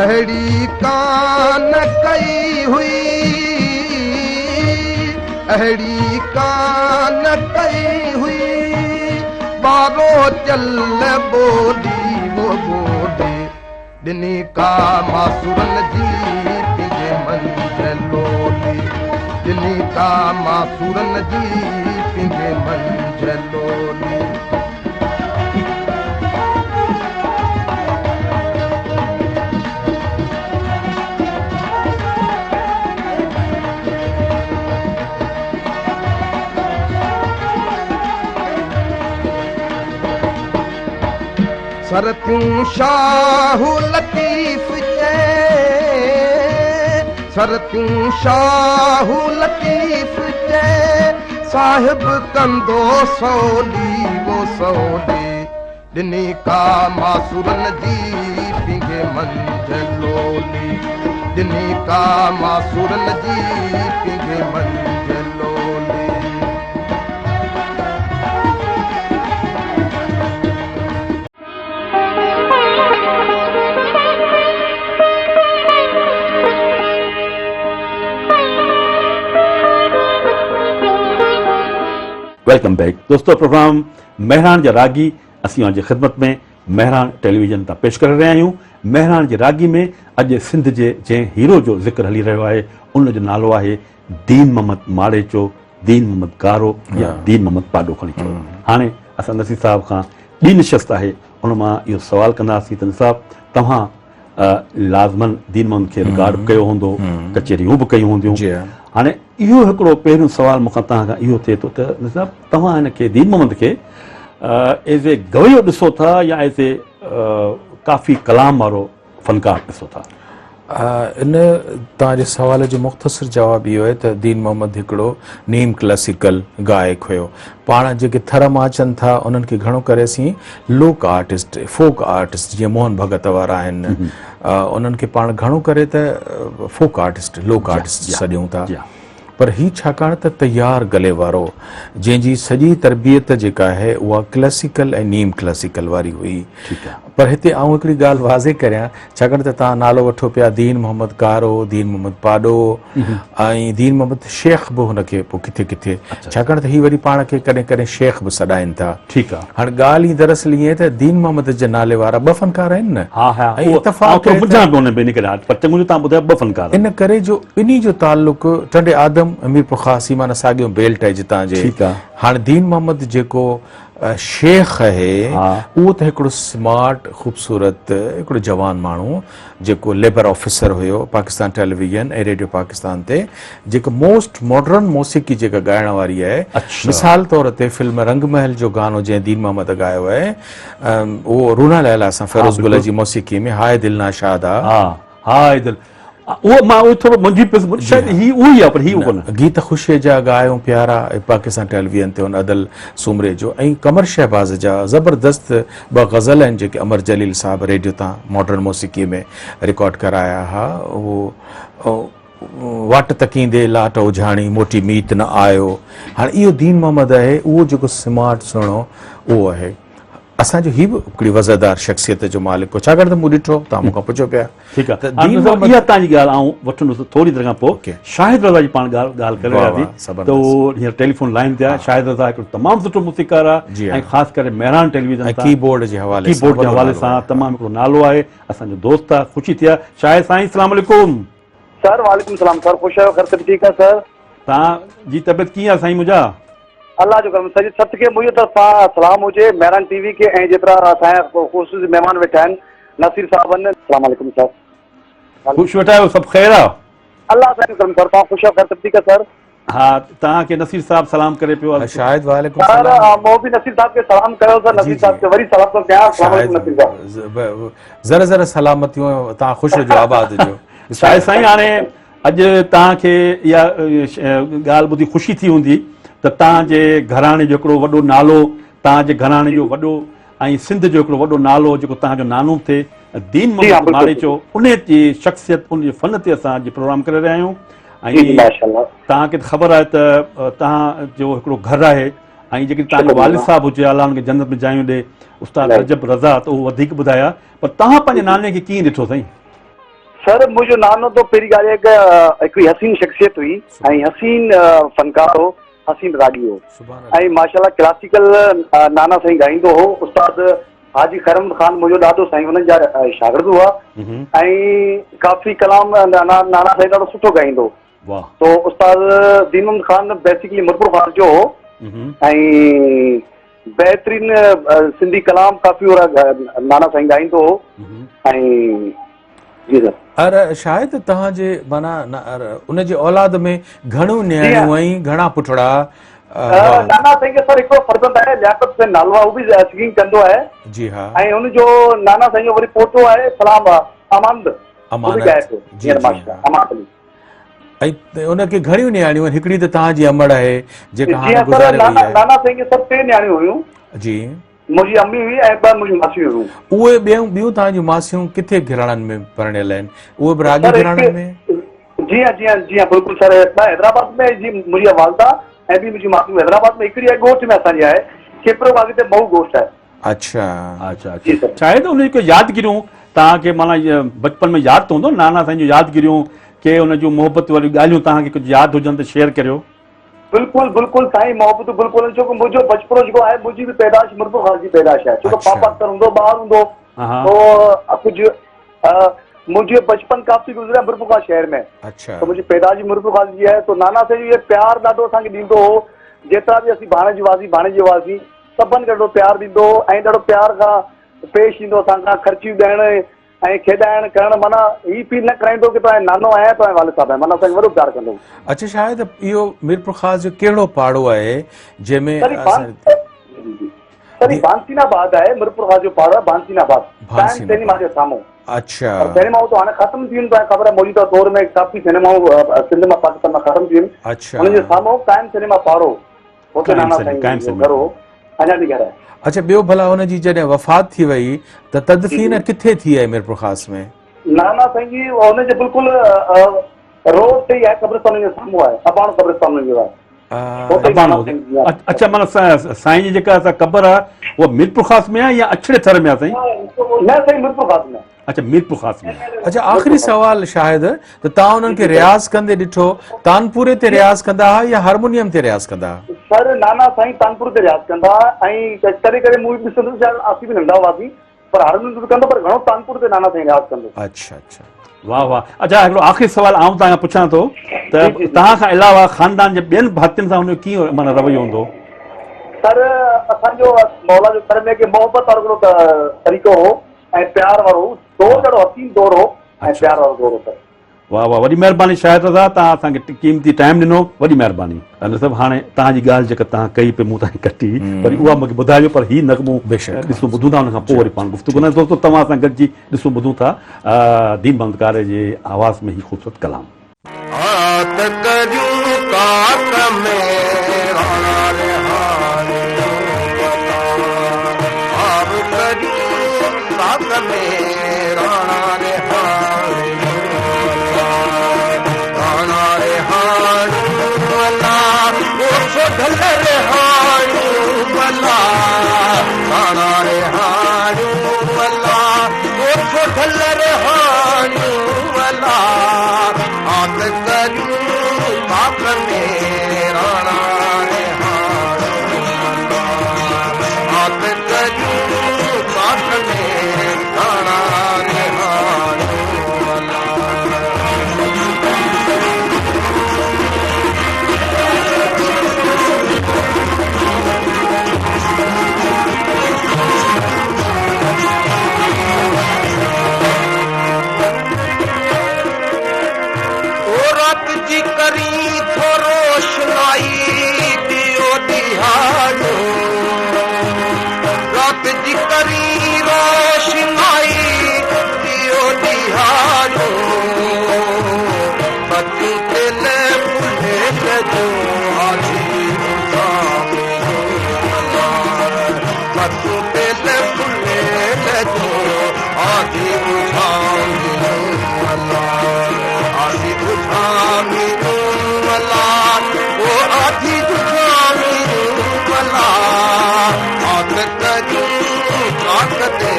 اهڙي ڪانه ڪئي هئي، اهڙي ڪانه ڪئي هئي، ٻارو چل ٻولي وو ٻولي، ڏني ڪا ماسورن جي پنهنجي منجهه لولي، ڏني ڪا ماسورن جي پنهنجي منجهه لولي. سرتيون شاهه لطيف چئي، سرتيون شاهه لطيف چئي، صاحب ڪندو سولي وو سولي، ڏني ڪا ماسورن جي پينگهي منجهه لولي، ڏني ڪا ماسورن جي پينگهي منجهه لولي. Welcome back دوستو پروگرام مهراڻ جا راڳي اسين اوهان جي خدمت ۾ مهراڻ ٽيليويزن تان پيش ڪري رهيا آهيون مهراڻ جي راڳي ۾ اڄ سنڌ جي جنهن هيرو جو ذڪر هلي رهيو آهي ان جو نالو آهي دين محمد ماڙيچو دين محمد گارو يا دين محمد پاڏو کڻي چئو هاڻي اسان نصير صاحب کان ٻي نشست آهي ان مان اهو سوال ڪنداسين ته نصير صاحب توهان لازمن دين محمد کي رڪارڊ به ڪيو هوندو ڪچهريون به ڪيون هونديون هاڻي اهو هڪڙو پهريون سوال مون کان توهان کان اهو ٿئي ٿو ته نصير صاحب توهان هن کي دين محمد کي ايز اي گويو ڏسو ٿا يا ايز اي ڪافي ڪلام وارو فنڪار ڏسو ٿا؟ ان توهان جي سوال جو مختصر جواب اهو آهي ته دين محمد هڪڙو نيم ڪلاسيڪل گائڪ هيو. پاڻ جيڪي ٿر مان اچن ٿا انهن کي گهڻو ڪري اسين لوڪ آرٽسٽ، فوڪ آرٽسٽ جيئن موهن ڀڳت وارا آهن انهن کي پاڻ گهڻو ڪري ته فوڪ آرٽسٽ، لوڪ آرٽسٽ سڏيون ٿا. پر هي ڇاڪاڻ ته تيار گلي وارو جنهن جي سڄي تربيت جيڪا آهي اها ڪلاسيڪل ۽ نيم ڪلاسيڪل واري هئي. پر هتي آئون هڪڙي ڳالهه واضح ڪريان ڇاڪاڻ ته توهان نالو وٺو پيا دين محمد ڪارو، دين محمد پاڏو ۽ دين محمد شيخ به هن کي پوء ڪٿي ڪٿي ڇاڪاڻ ته هي وري پاڻ کي ڪڏهن ڪڏهن شيخ به سڏائين ٿا. هاڻ ڳالهه ئي دراصل ائين ته دين محمد جي نالي وارا ٻه فنڪار آهن نه. ها ها ۽ اتفاق آئون ٿورو منجهان پيو ان ۾ ان ڪري پر چڱو جو توهان ٻڌايو ٻه فنڪار آهن. ان ڪري جو ٻنهي جو تعلق ٽنڊي آدم ۽ ميرپورخاص ئي معنيٰ ساڳيو بيلٽ آهي جتان جي. ٺيڪ آهي. هاڻ دين محمد جيڪو شيخ آهي اهو ته هڪڙو سمارٽ خوبصورت هڪڙو جوان ماڻهو جيڪو ليبر آفيسر هيو پاڪستان ٽيليويزن ۽ ريڊيو پاڪستان تي جيڪو موسٽ ماڊرن موسيقي جيڪا ڳائڻ واري آهي مثال طور تي فلم رنگ محل جو گانو جنهن دين محمد ڳايو آهي اهو رونا ليلا سان فيروز گل جي موسيقي ۾ هاء دل ناشاد آ ها هاء دل اهو مان اهو ٿورو منجهي پيس شايد هي اهو ئي آ پر هي اهو ڪونه. گيت خوشيء جا ڳايون پيارا پاڪستان ٽيليويزن تي هن ادل سومري جو ۽ قمر شهباز جا زبردست ٻه غزل آهن جيڪي امر جليل صاحب ريڊيو تان ماڊرن موسيقي ۾ رڪارڊ ڪرايا ها اهو واٽ تڪيندي لاٽ اجهاڻي موٽي ميت نه آيو هاڻي اهو دين محمد آهي اهو جيڪو سمارٽ سهڻو اهو آهي اسان جو هي به هڪڙي وضعدار شخصيت جو مالڪ هو ڇاڪاڻ ته مون ڏٺو توهان مون کان پڇيو پيا ٺيڪ آ ته دين محمد اها توهان جي ڳالهه آئون وٺندس ٿوري دير کان پوء شاهد رضا جي پاڻ ڳالهه ڳالهه ڪري رهياسين ته اهو هينئر ٽيليفون لائين تي آهي شاهد رضا هڪڙو تمام سٺو موسيقار آهي ۽ خاص ڪري مهراڻ ٽيليويزن تان ڪي بورڊ جي حوالي سان ڪي بورڊ جي حوالي سان تمام هڪڙو نالو آهي اسان جو دوست آهي خوشي ٿي آهي شاهد سائين السلام عليڪم. سر وعليڪم السلام سر خوش آهيو خير سڀ ٺيڪ آهي سر. توهان جي طبيعت ڪيئن آهي سائين منهنجا. الله جو ڪرم سڄي سٿ کي منهنجي طرفان سلام هجي مهراڻ ٽي وي کي ۽ جيترا اسان جا خصوصي مهمان ويٺا آهن نصير صاحب السلام عليڪم سر. خوش ويٺا آهيو سڀ خير آ. الله سائين جو ڪرم سر توهان خوش آهيو خير سڀ ٺيڪ آهي سر. ها توهان کي نصير صاحب سلام ڪري پيو. شاهد وعليڪم سر سلام. مون به نصير صاحب کي سلام ڪيو سر نصير صاحب کي وري سلام ٿو ڪيان السلام عليڪم نصير صاحب. ذره ذره سلامتيون توهان خوش هجو آباد هجو. شاهد سائين هاڻي اڄ توهان کي اها ڳالهه ٻڌي خوشي ٿي هوندي ته توهان جي گهراڻي جو هڪڙو وڏو نالو توهان جي گهراڻي جو وڏو ۽ سنڌ جو هڪڙو وڏو نالو جيڪو توهان جو نانو به ٿئي دين محمد ماڙيچو ان جي شخصيت ان جي فن تي اسان اڄ پروگرام ڪري رهيا آهيون ۽ توهان کي ته خبر آهي ته توهان جو هڪڙو گهر آهي ۽ جيڪڏهن توهان جو والد صاحب هجي الله ان کي جنت ۾ جايون ڏي استاد رجب رضا ته اهو وڌيڪ ٻڌايا پر توهان پنهنجي ناني کي ڪيئن ڏٺو سائين؟ سر منهنجو نانو ته پهرين ڳالهه اها ته هڪڙي حسين شخصيت هئي ۽ حسين فنڪار هو حسين راڳي هو ۽ ماشاءالله ڪلاسيڪل نانا سائين ڳائيندو هو استاد حاجي خير محمد خان منهنجو ڏاڏو سائين انهن جا شاگرد هئا ۽ ڪافي ڪلام نانا سائين ڏاڍو سٺو ڳائيندو هو تو استاد دين محمد خان بيسيڪلي ميرپور خاص جو هو ۽ بهترين سنڌي ڪلام ڪافي اورا نانا سائين ڳائيندو هو ۽ جي سر. ار شايد توهان جي معنيٰ ان جي اولاد ۾ گهڻيون نياڻيون ۽ گهڻا پٽڙا هئا. نانا سائين کي سر هڪڙو فرزند آهي لياقت حسين نالوا هو به سنگنگ ڪندو آهي. جي ها. ۽ هن جو نانا سائين جو وري پوٽو آهي سلام امانت هو به ڳائي ٿو جي جي ها. امانت علي. ۽ ان کي گهڻيون نياڻيون آهن هڪڙي ته توهان جي امڙ آهي جيڪا جي هاڻي ها سر گذاري وئي نانا آهي. نانا سائين کي سر ٽي نياڻيون هيون. جي. منهنجي امي هئي ۽ ٻه منهنجون ماسيون هيون. اهي ٻيون ٻيون توهان جون ماسيون ڪٿي گهراڻن ۾ پرڻيل آهن؟ اهي به راڳي گهراڻن ۾؟ جي ها جي ها جي ها بلڪل سر حيدرآباد ۾ جي منهنجي والده ۽ ٻي منهنجي ماسيون حيدرآباد ۾ هڪڙي آهي ڳوٺ ۾ اسان جي آهي کيپرو کان اڳتي مئو ڳوٺ آهي. اڇا. اڇا اڇا شايد ان جون ڪي يادگيريون توهان کي معنيٰ بچپن ۾ ياد ته هوندو نانا سائين جون يادگيريون ڪي ان جون محبت واريون ڳالهيون توهان کي ڪجهه ياد هجن ته شيئر ڪريو. بلڪل بلڪل سائين محبتون بلڪل ڇو ڪه منهنجو بچپڻو جيڪو آهي منهنجي به پيدائش مرپور خاص جي پيدائش آهي ڇو ڪه پاپا اڪثر هوندو ٻاهر هوندو تو ڪجهه منهنجو بچپن ڪافي گذريو آهي مرپور خاص شهر ۾ اڇا ته منهنجي پيدائش به مرپور خاص جي آهي تو نانا سائين جو پيار ڏاڍو اسان کي ڏيندو هو جيترا به اسين ڀاڻيجي هئاسين ڀاڻيجي هئاسين سڀن کي ڏاڍو پيار ڏيندو هو ۽ ڏاڍو پيار کان پيش ايندو اسان کان خرچيون ڏيڻ ۽ کيڏائڻ ڪرڻ معنيٰ هي فيل نه ڪرائيندو ڪي توهان جو نانو آهيان توهان جو والد صاحب آهيان معنيٰ اسان کي وڏو پيار ڪندو هو. اڇا شاهد اهو ميرپورخاص جو ڪهڙو پاڙو آهي جنهن ۾ سر هي سر هي بانسين آباد آهي ميرپورخاص جو پاڙو آهي بانسين آباد ٽائيم سئنيما جي سامهون. اڇا. پر سئنيمائون ته هاڻي ختم ٿي ويون توهان کي خبر آهي موجوده دور ۾ ڪافي سئنيمائون سنڌ مان پاڪستان مان ختم ٿي ويون اڇا. انهن جي سامهون ٽائيم سئنيما پاڙو هتي نانا سائين جو گهر هو اڃا به گهر آهي. اڇا ٻيو ڀلا ان جي جڏهن وفات ٿي وئي ته تدفين ڪٿي ٿي آهي ميرپورخاص ۾؟ نانا سائين جي ان جي بلڪل روڊ تي ئي آهي قبرستان جي سامهون آهي اباڻو قبرستان ان جو آهي. اباڻو اڇا معنيٰ سائين جي جيڪا قبر آهي اها ميرپورخاص ۾ آهي يا اڇڙي ٿر ۾ آهي سائين؟ نه سائين ميرپورخاص ۾ اڇا ميرپورخاص ۾. اڇا آخري سوال شاهد ته توهان انهن کي رياض ڪندي ڏٺو تانپوري تي رياض ڪندا ها يا هارمونيم تي رياض ڪندا ها؟ سر نانا سائين تانپوري تي رياض ڪندا ها ۽ ڪڏهن ڪڏهن مون به ڏسندس شايد اسين به ننڍا هئاسين پر هارمونيم تي به ڪندو پر گهڻو تانپوري تي نانا سائين رياض ڪندو. اڇا اڇا. واه واه اڇا هڪڙو آخري سوال آئون توهان کان پڇان ٿو ته توهان کان علاوه خاندان جي ٻين ڀاتين سان هن جو ڪيئن معنيٰ رويو هوندو هو؟ سر اسان جو مولا جو ڪرم آهي ڪي محبت وارو هڪڙو طريقو هو ۽ پيار وارو هو دور ڏاڍو حسين دور هو ۽ پيار وارو دور هو سر. واه واه وڏي مهرباني شاهد رضا توهان اسان کي قيمتي ٽائيم ڏنو وڏي مهرباني. انور صاحب هاڻي توهان جي ڳالهه جيڪا توهان ڪئي پئي مون توهان کي ڪٽي وري اها مونکي ٻڌائجو پر هي نغمو ڏسون ٻڌون ٿا ان کان پوء وري پاڻ گفتگو ڪنداسين دوستو توهان سان گڏجي ڏسون ٻڌون ٿا دين محمد قاري جي آواز ۾ هي خوبصورت ڪلام. آت ڪريون ڪاڪ ۾ راڻا رهاڻيون وتا. آب ڪريون ڪاڪ ۾ راڻا رهاڻيون وتا. راڻا رهاڻيون ولا، او سوڍل رهاڻيون ولا. راڻا رهاڻيون ولا، او سوڍل رهاڻيون ولا. آت ڪريون ڪاڪ ۾ راڻا رهاڻيون ولا. آت ڪريون ڪاڪ ۾ راڻا رهاڻيون ولا. او رات جي ڪرين ٿو روشنائي ڏيئو ڏيهاڙو رات جي ڪرين روشنائي ڏيئو ڏيهاڙو بتيون تيل ڦليل جو آڌي اجهاميو الا بتيون تيل ڦليل جو آڌي اجهاميو الا آڌي اجهاميو الا او آڌي اجهاميو الا آت ڪريون چاڪ تي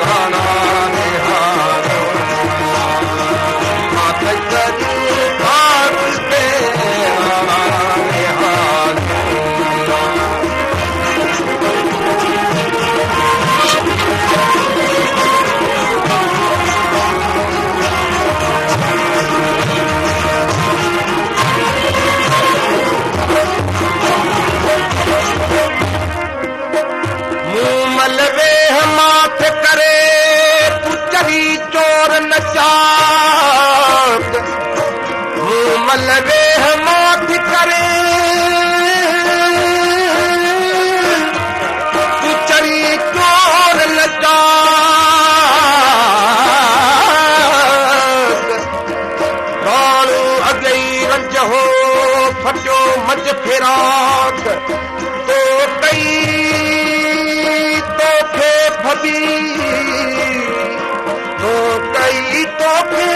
راڻا نهاريو آت ڪريون چاڪ تي راڻا نهاريو الا. مون مل ويهه ماٺ ڪري، تون چري چور نه چاڪ. مون مل ويهه ماٺ ڪري، تون چري چور نه چاڪ. راڻو اڳئي رنج هو، ڦٽيو منجهه ڦيراڪ. تو ڪئي ڦٻي، تو ڪئي توکي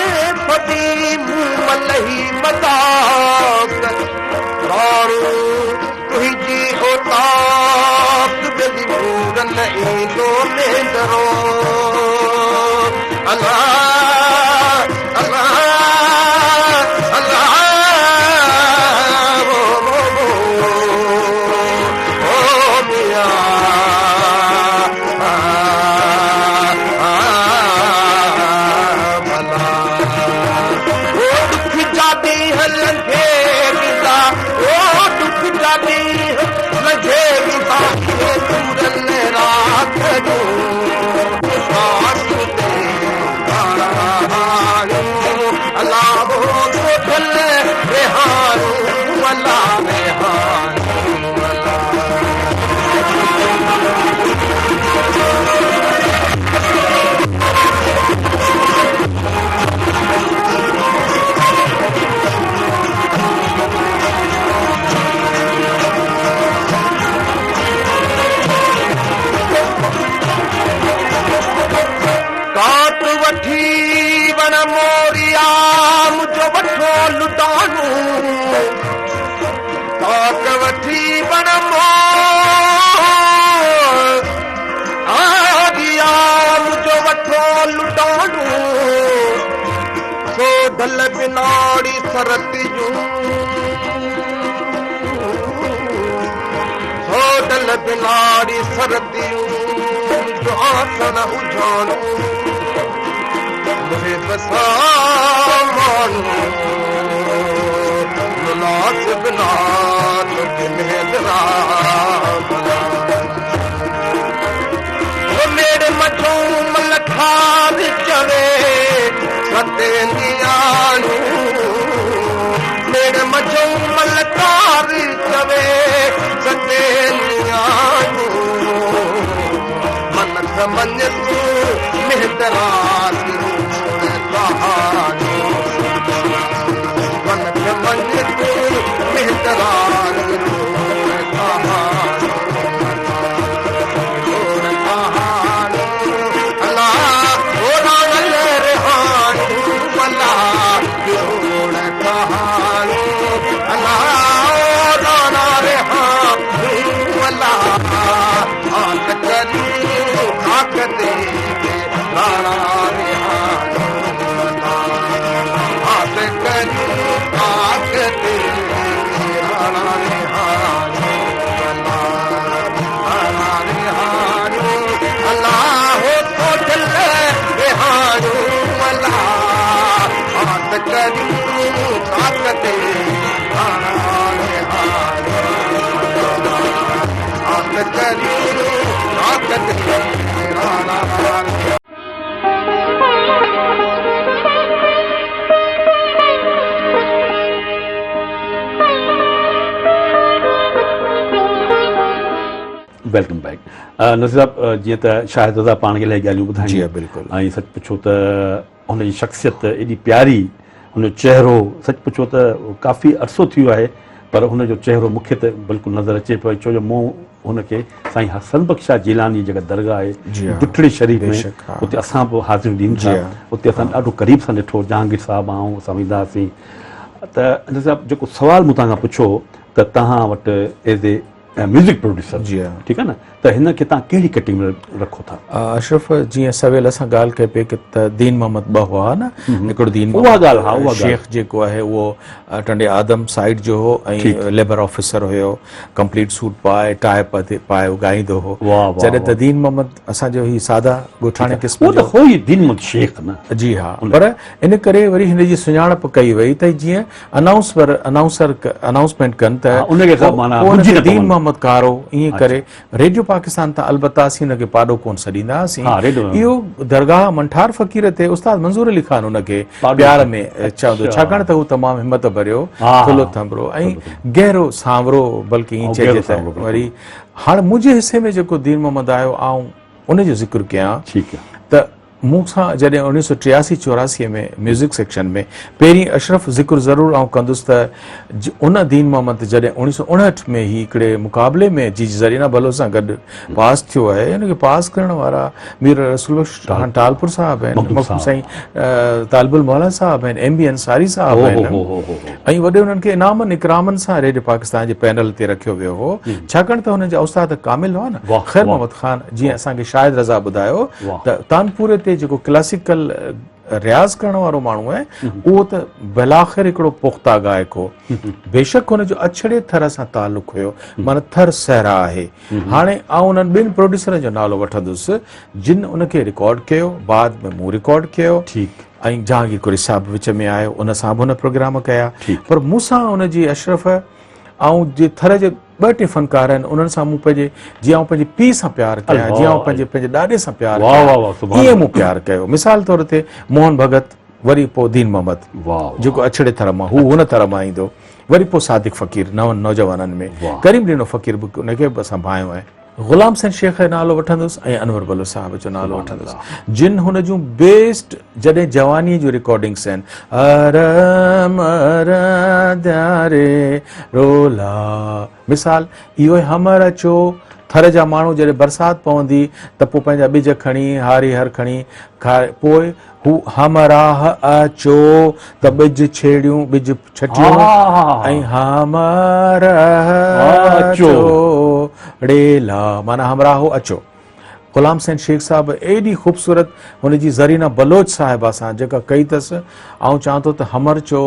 ڦٻي، مون ملهي مذاق، راڻو تنهنجي اوطاق، ٻيلي نور نه ايندو مينڌرو، الا الا الا ڪاٽ وٺي وڻ موريا منهنجو وٺو لٽاڻو ڪاٽ وٺي وڻ موريا منهنجو وٺو لٽاڻو سو ڍل بناڙي سرتيون سو ڍل بناڙي سرتيون جو آسڻ اجهاڻو محب سان ماڻهو مناسب نات مهندرا ڀلا ميڙ مٿون ملکار چوي ستي نياڻو ميڙ مٿون ملکار چوي ستي نياڻو منک مڃ تون مهندرا منک مڃ تون مهندرا welcome back Naseer صاحب جيئن ته شاهد رضا پاڻ کي الاهي ڳالهيون ٻڌايون جي بلڪل ۽ سچ پڇو ته هن جي شخصيت ايڏي پياري هن جو چهرو سچ پڇو ته ڪافي عرصو ٿي ويو آهي پر هن جو چهرو مون کي ته بلڪل نظر اچي پيو ڇو جو مون هن کي سائين حسن بخش شاهه جيلاني جي جيڪا درگاهه آهي ڊٺڙي شريف ۾ اتي اسان به حاضريون ڏين ٿا اتي اسان ڏاڍو قريب سان ڏٺو جهانگير صاحب آئون اسان ويندا هئاسين ته نصير صاحب جيڪو سوال مون توهان کان پڇيو ته توهان وٽ ايز اي ميوزڪ پروڊيوسر جي ها ٺيڪ آهي نه ته هن کي توهان ڪهڙي ڪيٽيگري ۾ رکو ٿا؟ اشرف جيئن سويل اسان ڳالهه ڪئي پئي ته دين محمد ٻه هئا نه هڪڙو دين اها ڳالهه ها اها شيخ جيڪو آهي اهو ٽنڊي آدم سائيڊ جو هو ۽ ليبر آفيسر هيو ڪمپليٽ سوٽ پائي ٽاء پائي ڳائيندو هو جڏهن ته دين محمد اسان جو هي ساده ڳوٺاڻي قسم جو اهو ته هو ئي دين محمد شيخ نه جي ها پر ان ڪري وري هن جي سڃاڻپ ڪئي وئي ته جيئن انائونسر انائونسر انائونسمينٽ ڪن ته ان کي خبر معنيٰ ان کي دين محمد ڪارو ائين ڪري ريڊيو پاڪستان تان البته اسين ان کي پاڏو ڪون سڏيندا هئاسين اهو درگاهه منٺار فقير تي استاد منظور علي خان ان کي پيار ۾ چوندو ڇاڪاڻ ته هو تمام همت ڀريو ٿلهو ٿنڀرو ۽ گهرو سانورو بلڪه ائين چئجي ته وري هاڻ منهنجي حصي ۾ جيڪو دين محمد آيو آئون ان جو ذڪر ڪيان ٺيڪ ته. مون سان جڏهن اوڻيهه سو ٽياسي چوراسي ۾ ميوزڪ سيڪشن ۾ پهرين اشرف ذڪر ضرور آئون ڪندس ته ان دين محمد جڏهن اوڻيهه سو اڻهٺ ۾ هي هڪڙي مقابلي ۾ جيجي زرينا بلوچ سان گڏ پاس ٿيو آهي ان کي پاس ڪرڻ وارا مير رسول بخش خان ٽالپر صاحب آهن، مخدوم سائين طالب الموليٰ صاحب آهن، ايم بي انصاري صاحب آهن ۽ وڏي انهن کي انعامن اڪرامن سان ريڊيو پاڪستان جي پينل تي رکيو ويو هو ڇاڪاڻ ته هنن جا استاد ڪامل هئا نه. خير محمد خان جيئن اسان کي شاهد رضا ٻڌايو ته تانپوري تي جيڪو ڪلاسيڪل رياض ڪرڻ وارو ماڻهو آهي اهو ته بلاخر هڪڙو پختا گائڪ هو. بيشڪ هن جو اڇڙي ٿر سان تعلق هيو معنيٰ ٿر صحرا آهي. هاڻي آئون انهن ٻن پروڊيوسرن جو نالو وٺندس جن ان کي رڪارڊ ڪيو، بعد ۾ مون رڪارڊ ڪيو ۽ جهانگير قريشي صاحب وچ ۾ آيو ان سان به هن پروگرام ڪيا پر مون سان ان جي اشرف آئون جي ٿر جي ٻه ٽي فنڪار آهن انهن سان مون پنهنجي جيئن آئون پنهنجي پيء سان پيار ڪيان جيئن آئون پنهنجي پنهنجي ڏاڏي سان پيار ڪيان ائين مون پيار ڪيو. مثال طور تي موهن ڀڳت وري پوء دين محمد جيڪو اڇڙي ٿر مان هو هن ٿر مان ايندو وري پوء صادق فقير نون نوجوانن ۾ ڪريم ڏنو فقير به ان کي به اسان ڀانئيو آهي. غلام حسين شيخ جو نالو وٺندس ۽ انور بلوچ صاحب جو نالو وٺندس جن هن جون بيسٽ جڏهن جوانيء جون رڪارڊنگس آهن ارم ارادياري رولا مثال اهو آهي همر اچو ٿر جا ماڻهو جڏهن برسات پوندي ته پوء پنهنجا ٻج کڻي هاري هر کڻي پوء هو همراهه اچو ته ٻج ڇيڙيون ٻج ڇٽيون ۽ همراهه اچو ڙيلا معنيٰ همراهو اچو. غلام حسين شيخ صاحب ايڏي خوبصورت هن جي زرينا بلوچ صاحبه سان جيڪا ڪئي اٿس آئون چوان ٿو ته همرچو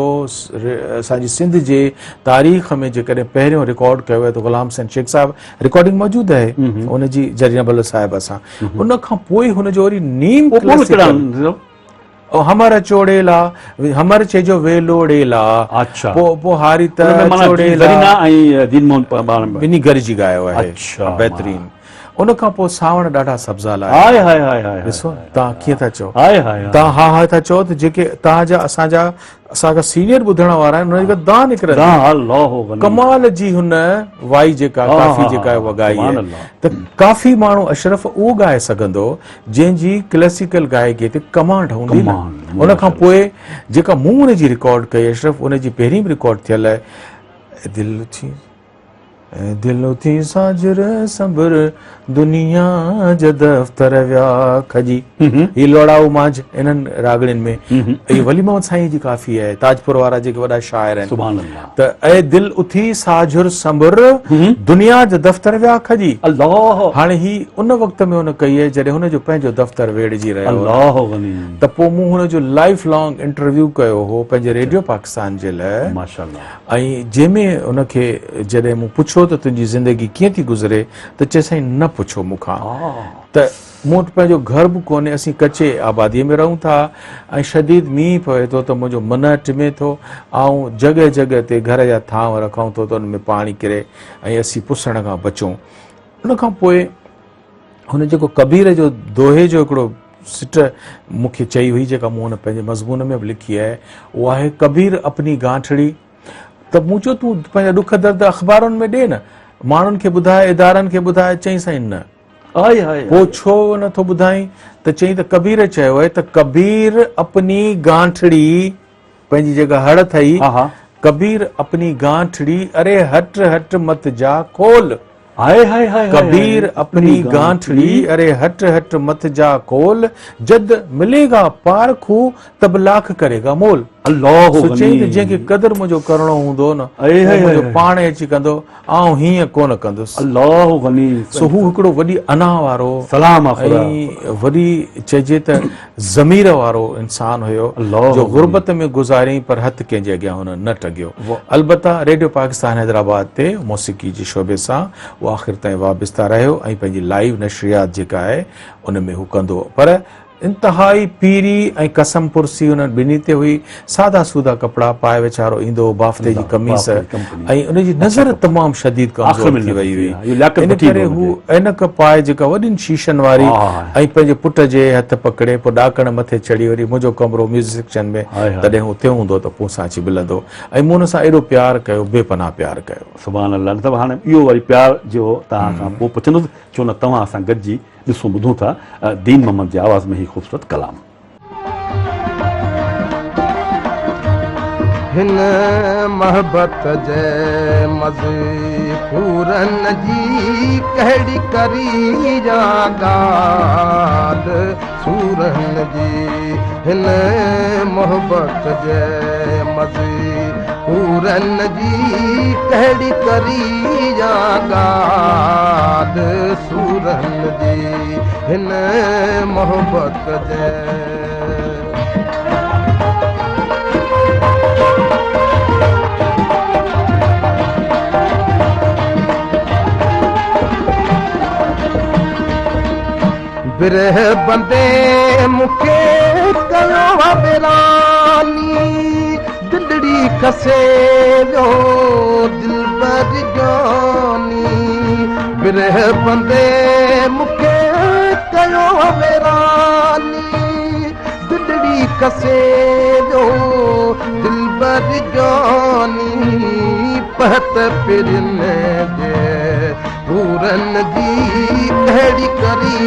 اسان جي سنڌ جي تاريخ ۾ جيڪڏهن پهريون رڪارڊ ڪيو ويو ته غلام حسين شيخ صاحب رڪارڊنگ موجود آهي ان جي زرينا بلوچ صاحبه سان ان کان پوء هن جو وري نيم ڪلاسيڪل همر چوڙيلا همر چئجو ويلوڙيلا اڇا پوء پوء هاري ته چوڙيلا زرينا ۽ دين موهن پاڻ ٻنهي گڏجي ڳايو آهي اڇا بهترين ان کان پوء سانوڻ ڏاڍا سبزا لايا هاء هاء هاء هاء ڏسو تان ڪيئن ٿا چئو هاء هاء تان ها ها ٿا چئو ته جيڪي تان جا اسان جا اسان کان سينيئر ٻڌڻ وارا آهن انهن جا دانهن نڪرن دانهن الله غني ڪمال جي هن وائي جيڪا ڪافي جيڪا اها ڳائي آهي ته ڪافي ماڻهو اشرف اهو ڳائي سگهندو جنهن جي ڪلاسيڪل گائڪي تي ڪمانڊ هوندي نه ان کان پوء جيڪا مون ان جي رڪارڊ ڪئي اشرف ان جي پهرين به رڪارڊ ٿيل آهي دل ٿي اي دل اٿي ساجر سنڀر دنيا جا دفتر ويا کڄي. هي لوڙائو مانجهه انهن راڳڻين ۾ هي ولي محمد سائين جي ڪافي آهي تاجپور وارا جيڪي وڏا شاعر آهن. سبحان الله. ته اي دل اٿي ساجهر سنڀر دنيا جا دفتر ويا کڄي. الله. هاڻي هي ان وقت ۾ هن ڪئي آهي جڏهن هن جو پنهنجو دفتر ويڙهجي رهيو هو. الله غني. ته پوء مون هن جو لائيف لانگ انٽرويو ڪيو هو پنهنجي ريڊيو پاڪستان جي لاء. ماشاءالله. ۽ جنهن ۾ ان کي جڏهن مون پڇيو ته تنهنجي زندگي ڪيئن ٿي گذري ته چيس سائين نه پڇو مون کان ته مون وٽ پنهنجو گهر به ڪونهي اسين ڪچي آباديء ۾ رهون ٿا ۽ شديد مينهن پوي ٿو ته منهنجو منهن ٽمي ٿو آئون جڳهه جڳهه تي گهر جا ٿانو رکان ٿو ته ان ۾ پاڻي ڪري ۽ اسين پسڻ کان بچون ان کان پوء هن جيڪو ڪبير جو دوهي جو هڪڙو سٽ مون کي چئي هئي جيڪا مون هن پنهنجي مضمون ۾ به لکي آهي اها آهي ڪبير اپني گانٺڙي ته مون چيو تون پنهنجا ڏک درد اخبارن ۾ ڏي نه ماڻهن کي ٻڌاء ادارن کي ٻڌاء چئين سائين نه پوء ڇو نه ٿو ٻڌائين ته چئين ته ڪبير چيو آهي ته ڪبير اپني گانٺڙي پنهنجي جيڪا هڙ اٿئي، ڪبير اپني گانٺڙي، اري هٽ هٽ مت جا کول. ڪبير اپني گانٺڙي، اري هٽ هٽ مت جا کول، جد ملي گا پارکو، تب لاک ڪري گا مول. سو چيائين ته جنهن کي قدر منهنجو ڪرڻو هوندو نه، اهو منهنجو پاڻ ئي اچي ڪندو، آئون هيئن ڪونه ڪندس. سو هو هڪڙو وڏي انا وارو ۽ وڏي چئجي ته ضمير وارو انسان هيو جو غربت ۾ گذاريائين پر هٿ ڪنهن جي اڳيان هن نه ٽنگيو. البته ريڊيو پاڪستان حيدرآباد تي موسيقي جي شعبي سان هو آخر تائين وابسته رهيو ۽ پنهنجي لائيو نشريات جيڪا آهي ان ۾ هو ڪندو هو پر انتهائي پيري ۽ قسم پرسي انهن ٻنهي تي هئي. سادا سودا ڪپڙا پائي ويچارو ايندو هو بافتي جي قميص ۽ ان جي نظر تمام شديد ڪمزور ٿي وئي هئي ان ڪري هو عينڪ پائي جيڪا وڏين شيشن واري ۽ پنهنجي پٽ جي هٿ پڪڙي پوء ڏاڪڻ مٿي چڙهي وري منهنجو ڪمرو ميوزڪ سيڪشن ۾ تڏهن اتي هوندو ته پوء سان اچي ملندو ۽ مون ان سان ايڏو پيار ڪيو بي پناهه پيار ڪيو. سبحان الله نه ته هاڻي اهو وري پيار جو توهان کان پوء پڇندس ڇو نه توهان سان گڏجي ڏسون ٻڌون ٿا دين محمد جي آواز ۾ هي خوبصورت ڪلام. هن محبت جي مذڪورن جي ڪهڙي ڪري جا ڳالهه سورن جي هن محبت جي مذڪورن جي ڪهڙي ڪري جا ڳالهه سورن جي هن محبت جي. برهه بندي مون کي ڪيو آ ويراني دلڙي کسي ويو دلبر جاني برهه بندي مون کي ڪيو آ ويراني دلڙي کسي ويو دلبر جاني پهت پرين جي حورن جي ڪهڙي ڪري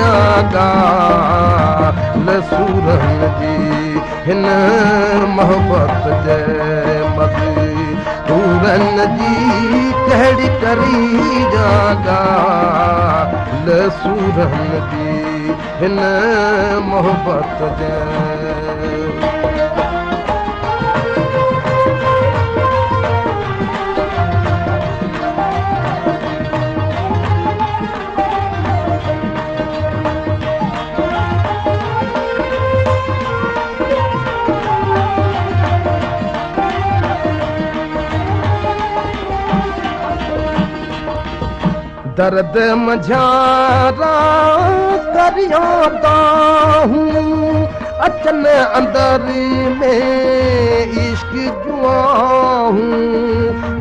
يا ڳالهه سورن جي هن محبت جي مزي حورن جي ڪهڙي ڪري يا ڳالهه سورن جي هن محبت جي. درد منجهان ڪريان دانهون اچن اندر ۾ عشق جون آهون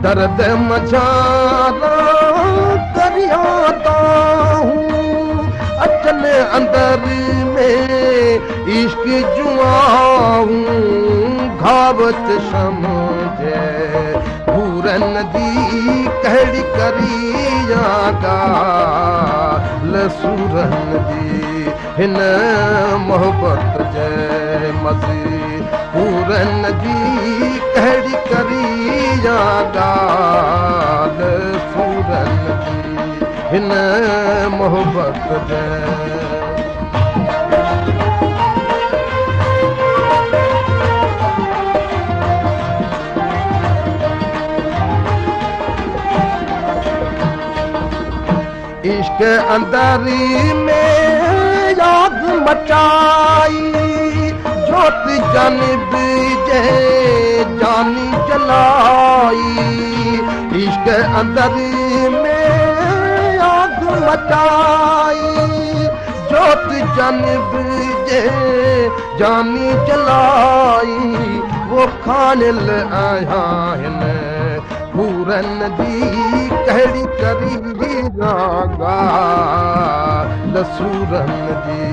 درد منجهان ڪريان دانهون اچن اندر ۾ عشق جون آهون گهاو چشم جي حورن جي ڪهڙي ڪريان ڳالهه سورن جي هن محبت جي مزي حورن جي ڪهڙي ڪريان ڳالهه سورن جي هن محبت جي. عشق اندر ۾ ياد مچائي جوت جانب جي جاني جلائي عشق اندر ۾ ياد مچائي جوت جانب جي جاني جلائي وہ خانل آهيان هن حورن جي ڪهڙي ڪري ڳالهه سورن جي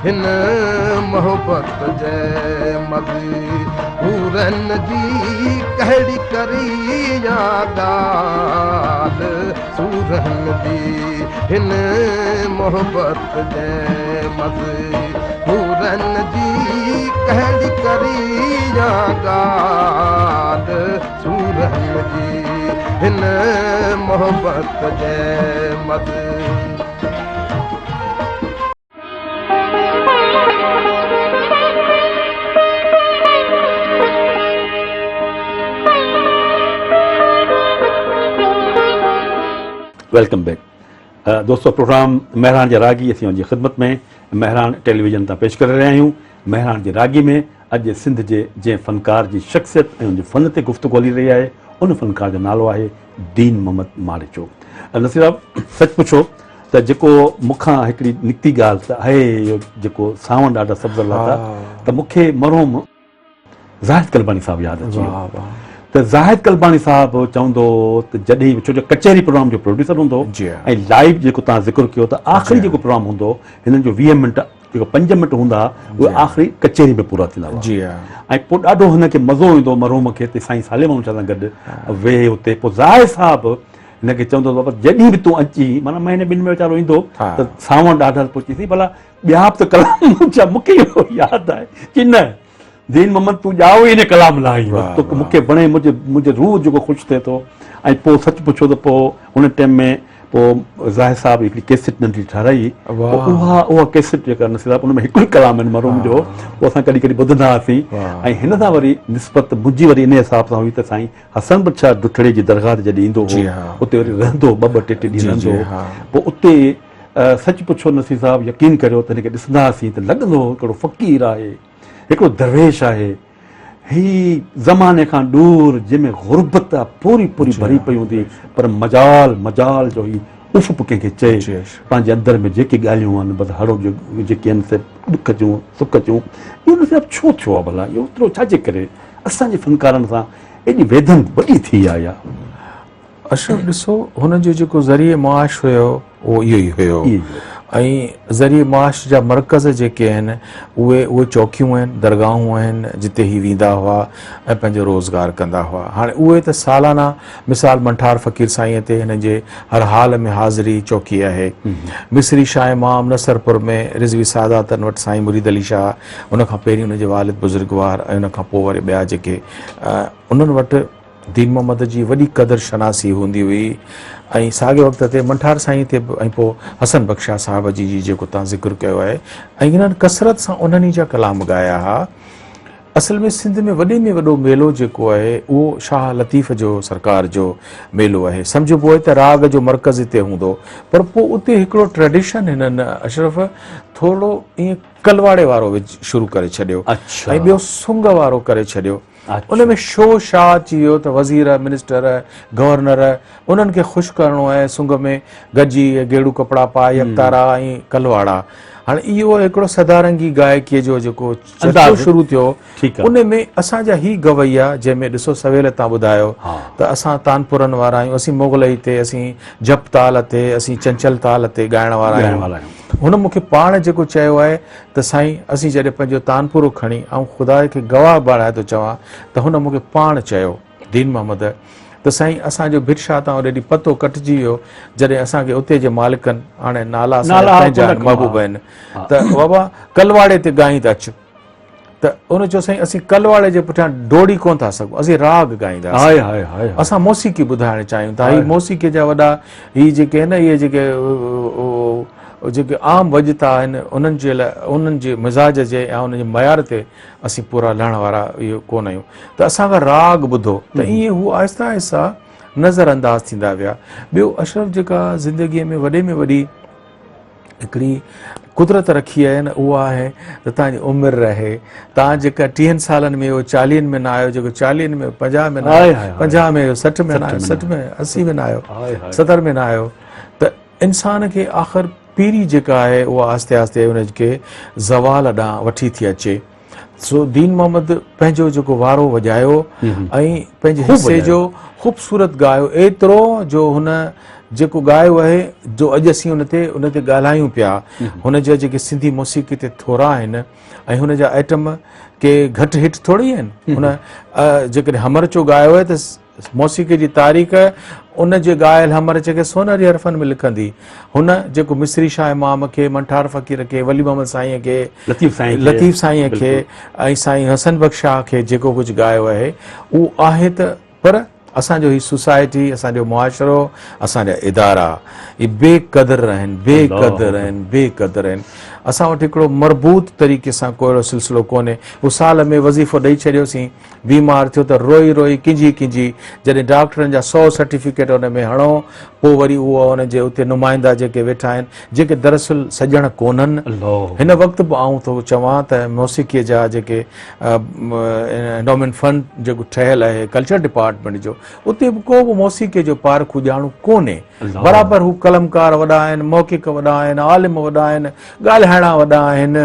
هن محبت جي مزي حورن جي ڪهڙي ڪري ڳالهه سورن جي هن محبت جي مزي حورن جي ڪهڙي ڪري ڳالهه سورن جي هن محبت جي مزي. Welcome back دوستو پروگرام مهراڻ جي راڳي اسين اوهان جي خدمت ۾ مهراڻ ٽيليويزن تان پيش ڪري رهيا آهيون مهراڻ جي راڳي ۾ اڄ سنڌ جي جنهن فنڪار جي شخصيت ۽ ان جي فن تي گفتگو هلي رهي آهي ان فنڪار جو نالو آهي دين محمد ماڙيچو. نصير صاحب سچ پڇو ته جيڪو مون کان هڪڙي نڪتي ڳالهه ته آهي اهو جيڪو سانوڻ ڏاڍا سبز لاتا ته مون کي مرحوم زاهد قلباڻي صاحب ياد اچي ويو ته زاهد قلباڻي صاحب چوندو هو ته جڏهن ڇو جو ڪچهري پروگرام جو پروڊيوسر هوندو هو ۽ لائيو جيڪو تان ذڪر ڪيو ته آخري جيڪو پروگرام هوندو هنن جو 20 منٽ جيڪو 5 منٽ هوندا اهي آخري ڪچهري ۾ پورا ٿيندا هئا جي ها ۽ پوء ڏاڍو هن کي مزو ايندو مرحوم کي ته سائين صالح محمد شاهه سان گڏ ويهي اتي پوء زاهد صاحب هن کي چوندو هو بابا جڏهن به تون اچين معنيٰ مهيني ٻن ۾ ويچارو ايندو ته سانوڻ ڏاڍل پهچي سائين ڀلا ٻيا به ته ڪلام منهنجا مون کي اهو ياد آهي چي نه دين محمد تون ڄائو ئي ان ڪلام لاء آهين بس توکي مون کي وڻي منهنجي منهنجي روح جيڪو خوش ٿئي ٿو ۽ پوء سچ پڇو ته پوء ان ٽيم ۾ پوء زاهد صاحب هڪڙي ڪيسٽ ننڍي ٺهرائي پوء اها اها ڪيسٽ جيڪا نصير صاحب ان ۾ هڪڙو ڪلام آهن مرحوم جو اهو اسان ڪڏهن ڪڏهن ٻڌندا هئاسين ۽ هن سان وري نسبت منهنجي وري ان حساب سان هئي ته سائين حسن بخشا ڊٺڙي جي درگاهه تي جڏهن ايندو هو اتي وري رهندو هو ٻه ٻه ٽي ٽي ڏينهن رهندو هو پوء اتي سچ پڇو نصير صاحب يقين ڪريو ته هن کي ڏسندا هئاسين ته لڳندو هو هڪڙو فقير آهي هڪڙو درويش آهي هي زماني کان ڏور جنهن ۾ غربت پوري پوري ڀري پئي هوندي پر مجال مجال جو هي اف به ڪنهن کي چئي پنهنجي اندر ۾ جيڪي ڳالهيون آهن بس هڙو جيڪي آهن سي ڏک جون سک جون اهو نصير صاحب ڇو ٿيو آهي ڀلا اهو ايترو ڇا جي ڪري اسان جي فنڪارن سان ايڏي ويڌن وڏي ٿي آهي يا. اشرف ڏسو هن جو جيڪو ذريعي معاش هيو اهو اهو ئي هيو ۽ ذريعي معاش جا مرڪز جيڪي آهن اهي اهي چوڪيون آهن درگاهون آهن جتي هي ويندا هئا ۽ پنهنجو روزگار ڪندا هئا هاڻي اهي ته سالانه مثال منٺار فقير سائين تي هن جي هر حال ۾ حاضري چوڪي آهي مصري شاهه امام نصرپور ۾ رضوي ساداتن وٽ سائين مريد علي شاهه ان کان پهرين ان جي والد بزرگوار ۽ ان کان پوء وري ٻيا جيڪي انهن وٽ دين محمد جي وڏي قدر شناسي هوندي هئي ۽ ساڳئي وقت تي منٺار سائين تي به ۽ پوء حسن بخشا صاحب جي جي جيڪو تان ذڪر ڪيو آهي ۽ انهن ڪثرت سان انهن ئي جا ڪلام ڳايا ها. اصل ۾ سنڌ ۾ وڏي ۾ وڏو ميلو جيڪو آهي اهو شاهه لطيف جو سرڪار جو ميلو آهي. سمجهبو آهي ته راڳ جو مرڪز اتي هوندو پر پوء اتي هڪڙو ٽريڊيشن هنن اشرف ٿورڙو ائين ڪلواڙي وارو وجهه شروع ڪري ڇڏيو ۽ ٻيو سنگ وارو ڪري ڇڏيو. ان ۾ شو شاهه اچي ويو ته وزير، منسٽر، گورنر انهن کي خوش ڪرڻو آهي سنگ ۾ گجي گيڙو ڪپڙا پائي يڪتارا ۽ ڪلواڙا. هاڻي اهو هڪڙو سدارنگي گائڪيء جو جيڪو چرچو شروع ٿيو ان ۾ اسان جا هي گويا جنهن ۾ ڏسو سويل تان ٻڌايو ته اسان تانپورن وارا آهيون اسين مغلئي تي اسين جپ تال تي اسين چنچل تال تي ڳائڻ وارا آهيون هن مون کي پاڻ جيڪو چيو آهي ته سائين اسين جڏهن پنهنجو تانپورو کڻي آئون خدا کي گواهه بڻائي ٿو چوان ته هن مون کي پاڻ چيو دين محمد ته سائين اسان جو ڀٽ شاهه تان اوڏي ڏينهن پتو ڪٽجي ويو جڏهن اسان کي اتي جي مالڪن هاڻي نالا اسان جا پنهنجا آهن محبوب آهن ته بابا ڪلواڙي تي ڳائين ته اچ ته ان چيو سائين اسين ڪلواڙي جي پٺيان ڊوڙي ڪونه ٿا سگهون اسين راڳ ڳائينداسين اسان موسيقي ٻڌائڻ چاهيون ٿا هي موسيقي جا وڏا هي جيڪي آهن اهي جيڪي جيڪي عام وڄتا آهن انهن جي لاء انهن جي مزاج جي يا انهن جي معيار تي اسين پورا لهڻ وارا اهو ڪونه آهيون ته اسان کان راڳ ٻڌو ته ائين هو آهستي آهستي نظر انداز ٿيندا ويا. ٻيو اشرف جيڪا زندگيء ۾ وڏي ۾ وڏي هڪڙي قدرت رکي آهي نه اها آهي ته تان جي عمر رهي تان جيڪا ٽيهن سالن ۾ اهو چاليهن ۾ نه آيو جيڪو چاليهن ۾ 50 ۾ نه آيو 50 ۾ 60 ۾ نه آيو 60 ۾ 80 ۾ نه آيو 70 ۾ نه آيو ته انسان کي آخر پيري جيڪا آهي اها آهستي آهستي ان کي زوال ڏانهن وٺي ٿي اچي. سو دين محمد پنهنجو جيڪو وارو وڄايو ۽ پنهنجي حصي جو خوبصورت ڳايو ايترو جو هن جيڪو ڳايو آهي جو اڄ اسين ان تي ان تي ڳالهايون پيا هن جا جيڪي سنڌي موسيقي تي ٿورا آهن ۽ هن جا آئٽم ڪي گهٽ هٽ ٿوري آهن هن جيڪڏهن همرچو ڳايو آهي ته موسيقي جي تاريخ ان جي ڳايل همرچ کي سونهري حرفن ۾ لکندي. هن جيڪو مصري شاهه امام کي، منٺار فقير کي، ولي محمد سائينء کي، لطيف سائينء کي ۽ سائين حسن بخش شاهه کي جيڪو ڪجهه ڳايو آهي، اهو آهي ته پر اسان جو هي سوسائٽي، اسان جو معاشرو، اسان جا ادارا اهي بي قدر آهن، بي قدر آهن، بي قدر آهن. اسان وٽ هڪڙو مربوط طريقي سان ڪو اهڙو سلسلو ڪونهي. هو سال ۾ وظيفو ڏئي ڇڏيوسين. بيمار ٿيو ته روئي روئي ڪنجهي ڪنجهي جڏهن ڊاڪٽرن جا سو سرٽيفڪيٽ ان ۾ هڻو پوء وري اهو ان جي اتي نمائندا جيڪي ويٺا آهن جيڪي دراصل سڄڻ ڪونهن هن وقت به آئون ٿو چوان ته موسيقي جا جيڪي انڊومينٽ فنڊ جيڪو ٺهيل آهي ڪلچر ڊپارٽمينٽ جو اتي به ڪو به موسيقي جو پارکو ڄاڻو ڪونهي برابر هو قلمڪار وڏا آهن محقق وڏا آهن عالم وڏا آهن ڳالهائڻا وڏا آهن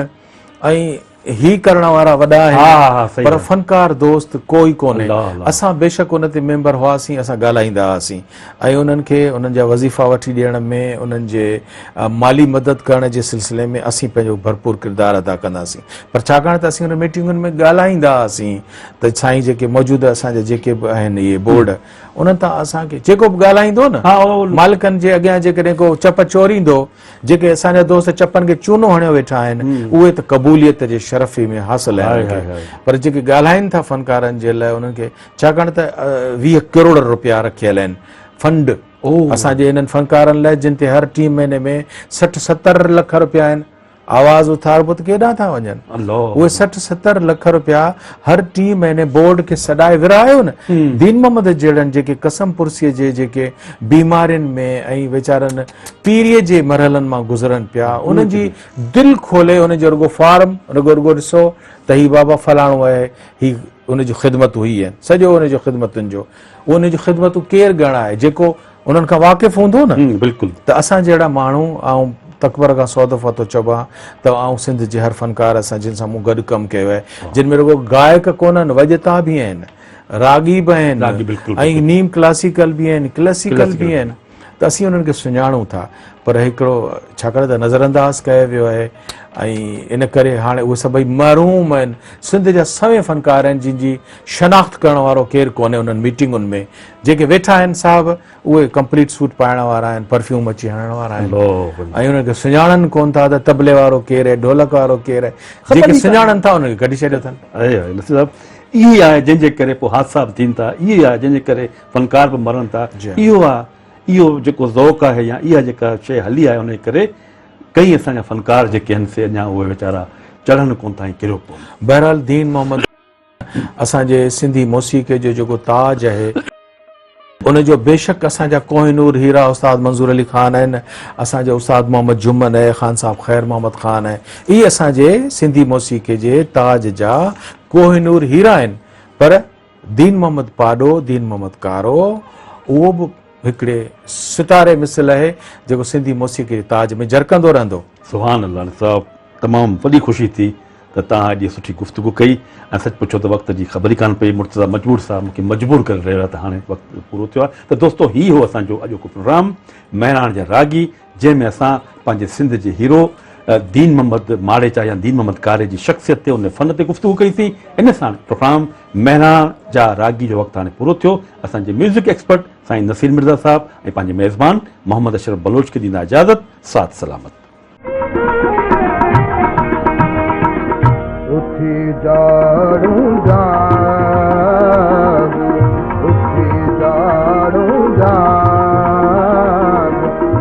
۽ هي ڪرڻ وارا وڏا آهن پر فنڪار دوست ڪو ئي ڪونهي. اسان بيشڪ ان تي ميمبر هئاسين، اسان ڳالهائيندا هئاسين ۽ انهن کي انهن جا وظيفا وٺي ڏيڻ ۾ انهن جي مالي مدد ڪرڻ جي سلسلي ۾ اسين پنهنجو ڀرپور ڪردار ادا ڪنداسين پر ڇاڪاڻ ته اسين انهن ميٽنگن ۾ ڳالهائيندا هئاسين ته سائين جيڪي موجوده اسان جا جيڪي به آهن اهي بورڊ انهن تان اسان کي جيڪو به ڳالهائيندو نه مالڪن جي اڳيان جيڪڏهن ڪو چپ چوريندو جيڪي اسان جا دوست چپن کي چونو هڻيو ويٺا آهن اهي ته قبوليت جي شرف ئي ۾ حاصل آهن پر جيڪي ڳالهائين ٿا فنڪارن جي لاء انهن کي ڇاڪاڻ ته 20 ڪروڙ روپيا رکيل آهن فنڊ اسان جي انهن فنڪارن لاء جن تي هر ٽين مهيني ۾ 60 70 لک روپيا آهن. آواز اٿاربو ته ڪيڏانهن ٿا وڃن؟ اهي 60 70 لک روپيا هر ٽين مهيني بورڊ کي سڏائي ورهايو نه. دين محمد جهڙن جيڪي قسم پرسيء جي جيڪي بيمارين ۾ ۽ ويچارن پيريء جي مرحلن مان گذرن پيا انهن جي دل کولي انهن جو رڳو فارم رڳو رڳو ڏسو ته هي بابا فلاڻو آهي هي ان جون خدمتون هي آهن سڄو ان جو خدمتن جو ان جون خدمتون ڪير ڳڻائي جيڪو انهن کان واقف هوندو نه بلڪل ته اسان جهڙا ماڻهو آئون تڪبر کان سو دفعا ٿو چوان ته آئون سنڌ جي هر فنڪار سان جن سان مون گڏ ڪم ڪيو آهي جن ۾ رڳو گائڪ ڪونهن وڄتا به آهن راڳي به آهن ۽ نيم ڪلاسيڪل به آهن ڪلاسيڪل به آهن ته اسين انهن کي سڃاڻون ٿا پر هڪڙو ڇاڪاڻ ته نظرانداز ڪيو ويو آهي ۽ ان ڪري هاڻي اهي سڀئي محروم آهن سنڌ جا سوين فنڪار آهن جن جي شناخت ڪرڻ وارو ڪير ڪونهي انهن ميٽنگن ۾ جيڪي ويٺا آهن صاحب اهي ڪمپليٽ سوٽ پائڻ وارا آهن پرفيوم اچي هڻڻ وارا آهن ۽ انهن کي سڃاڻن ڪون ٿا ته طبلي وارو ڪير آهي ڍولڪ وارو ڪير آهي جيڪي سڃاڻن ٿا انهن کي ڪڍي ڇڏيو اٿن. نصير صاحب اهي ئي آهي جنهن جي ڪري پوء حادثا به ٿين ٿا اهي ئي آهي جنهن جي ڪري فنڪار به مرن ٿا اهو آهي اهو جيڪو ذوق آهي يا اها جيڪا شيء هلي آهي ان جي ڪري ڪئين اسان جا فنڪار جيڪي آهن سي اڃا اهي ويچارا چڙهن ڪون ٿا ۽ ڪريو پون. بهرحال دين محمد اسان جي سنڌي موسيقي جو جيڪو تاج آهي ان جو بيشڪ اسان جا ڪوهه نور هيرا استاد منظور علي خان آهن، اسان جو استاد محمد جمن آهي، خان صاحب خير محمد خان آهي، اهي اسان جي سنڌي موسيقي جي تاج جا ڪوهه نور هيرا آهن پر دين محمد پاڏو، دين محمد ڪارو اهو به هڪڙي ستاري مثل آهي جيڪو سنڌي موسيقي جي تاج ۾ جرڪندو رهندو. سبحان الله صاحب تمام وڏي خوشي ٿي ته توهان ايڏي سٺي گفتگو ڪئي ۽ سچ پڇو ته وقت جي خبر ئي ڪانه پئي مرتضيٰ مجبور صاحب مون کي مجبور ڪري رهيو آهي ته هاڻي وقت پورو ٿيو آهي ته دوستو هي هو اسان جو اڄوڪو پروگرام مهراڻ جا راڳي جنهن ۾ اسان پنهنجي سنڌ جي هيرو دين محمد ماڙيچا يا دين محمد ڪاري جي شخصيت تي ان فن تي گفتگو ڪئي سين ان ساڻ پروگرام مهراڻ جا راڳي جو وقت هاڻي پورو ٿيو اسان جي ميوزڪ ايڪسپرٽ سائين نصير مرزا صاحب ۽ پنهنجي ميزبان محمد اشرف بلوچ کي ڏيندا اجازت ساٿ سلامت. اٿي جاڙون جاڳ، اٿي جاڙون جاڳ،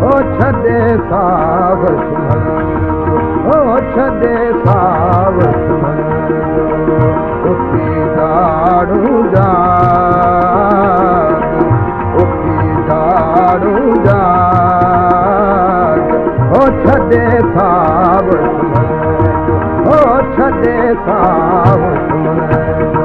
او ڇڏي ساو سمهڻ جو، او ڇڏي ساو سمهڻ جو، اٿي جاڙون جاڳ، اٿي جاڙون جاڳ، او ڇڏي ساو سمهڻ جو، او ڇڏي ساو سمهڻ جو.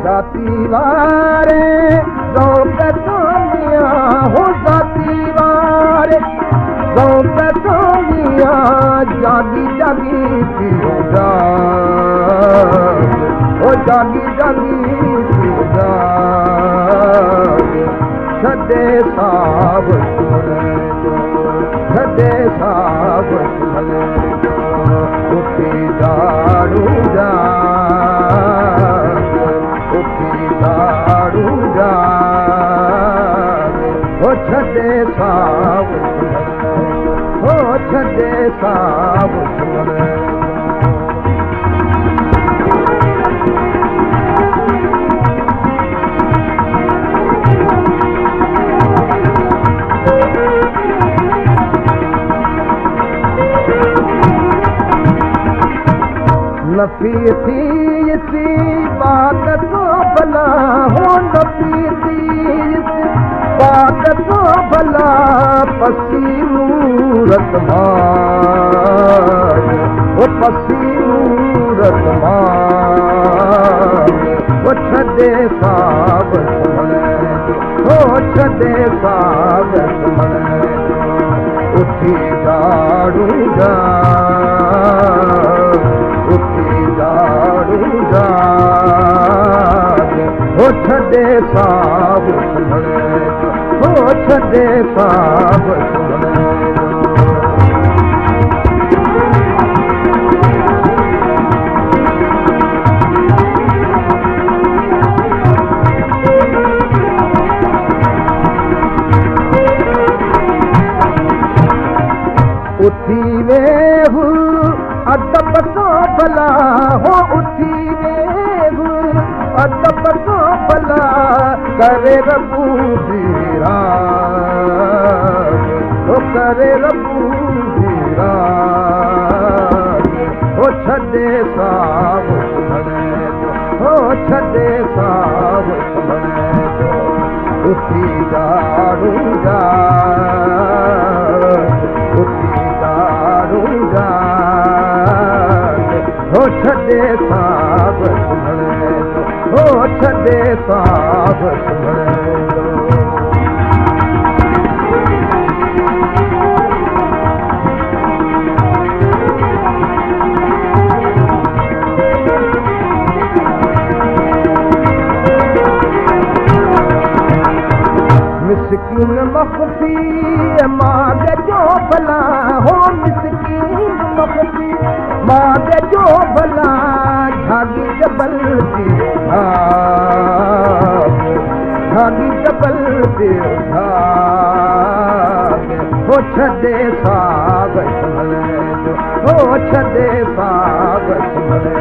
ذاتي واري ذوق سونيا هو ذاتي واري ذوق سونيا جاڳي جاڳي ٿيو جاڳ هو جاڳي جاڳي ٿيو جاڳ ڇڏي ساو سمهڻ جو ڇڏي ساو سمهڻ جو اٿي جاڙو جاڳ اٿي جاڙو جاڳ هو ڇڏي ساو سمهڻ جو هو ڇڏي ساو سمهڻ جو. نفي ٿي سي بات تو ڀلا هو نفي ٿي سي بات تو ڀلا پسي مورت ماڳ هو پسي عزت مان، او ڇڏي ساڳ سمهڻ جو، او ڇڏي ساڳ سمهڻ جو، اٿي جاڙون جا، اٿي جاڙون جا، او ڇڏي ساڳ سمهڻ جو، او ڇڏي ساڳ سمهڻ جو. اٿي ويهه ادب سان ڀلا، هو اٿي ويهه ادب سان ڀلا، ڪري ربو راڳ، هو ڪري ربو راڳ، هو ڇڏي ساو سمهڻ جو، هو ڇڏي ساو سمهڻ جو، اٿي جاڙون جا، اٿي جاڙون جا، هو ڇڏي ساڳ سمهڻ جو، هو ڇڏي ساڳ سمهڻ جو. مسڪين مخفي ماڳ جو ڀلا، هو مسڪين مخفي ماڳ جو ڀلا، جهاڳي جبل تي ڀاڳ، جهاڳي جبل تي ڀاڳ، هو ڇڏي ساڳ سمهڻ جو، هو ڇڏي ساڳ سمهڻ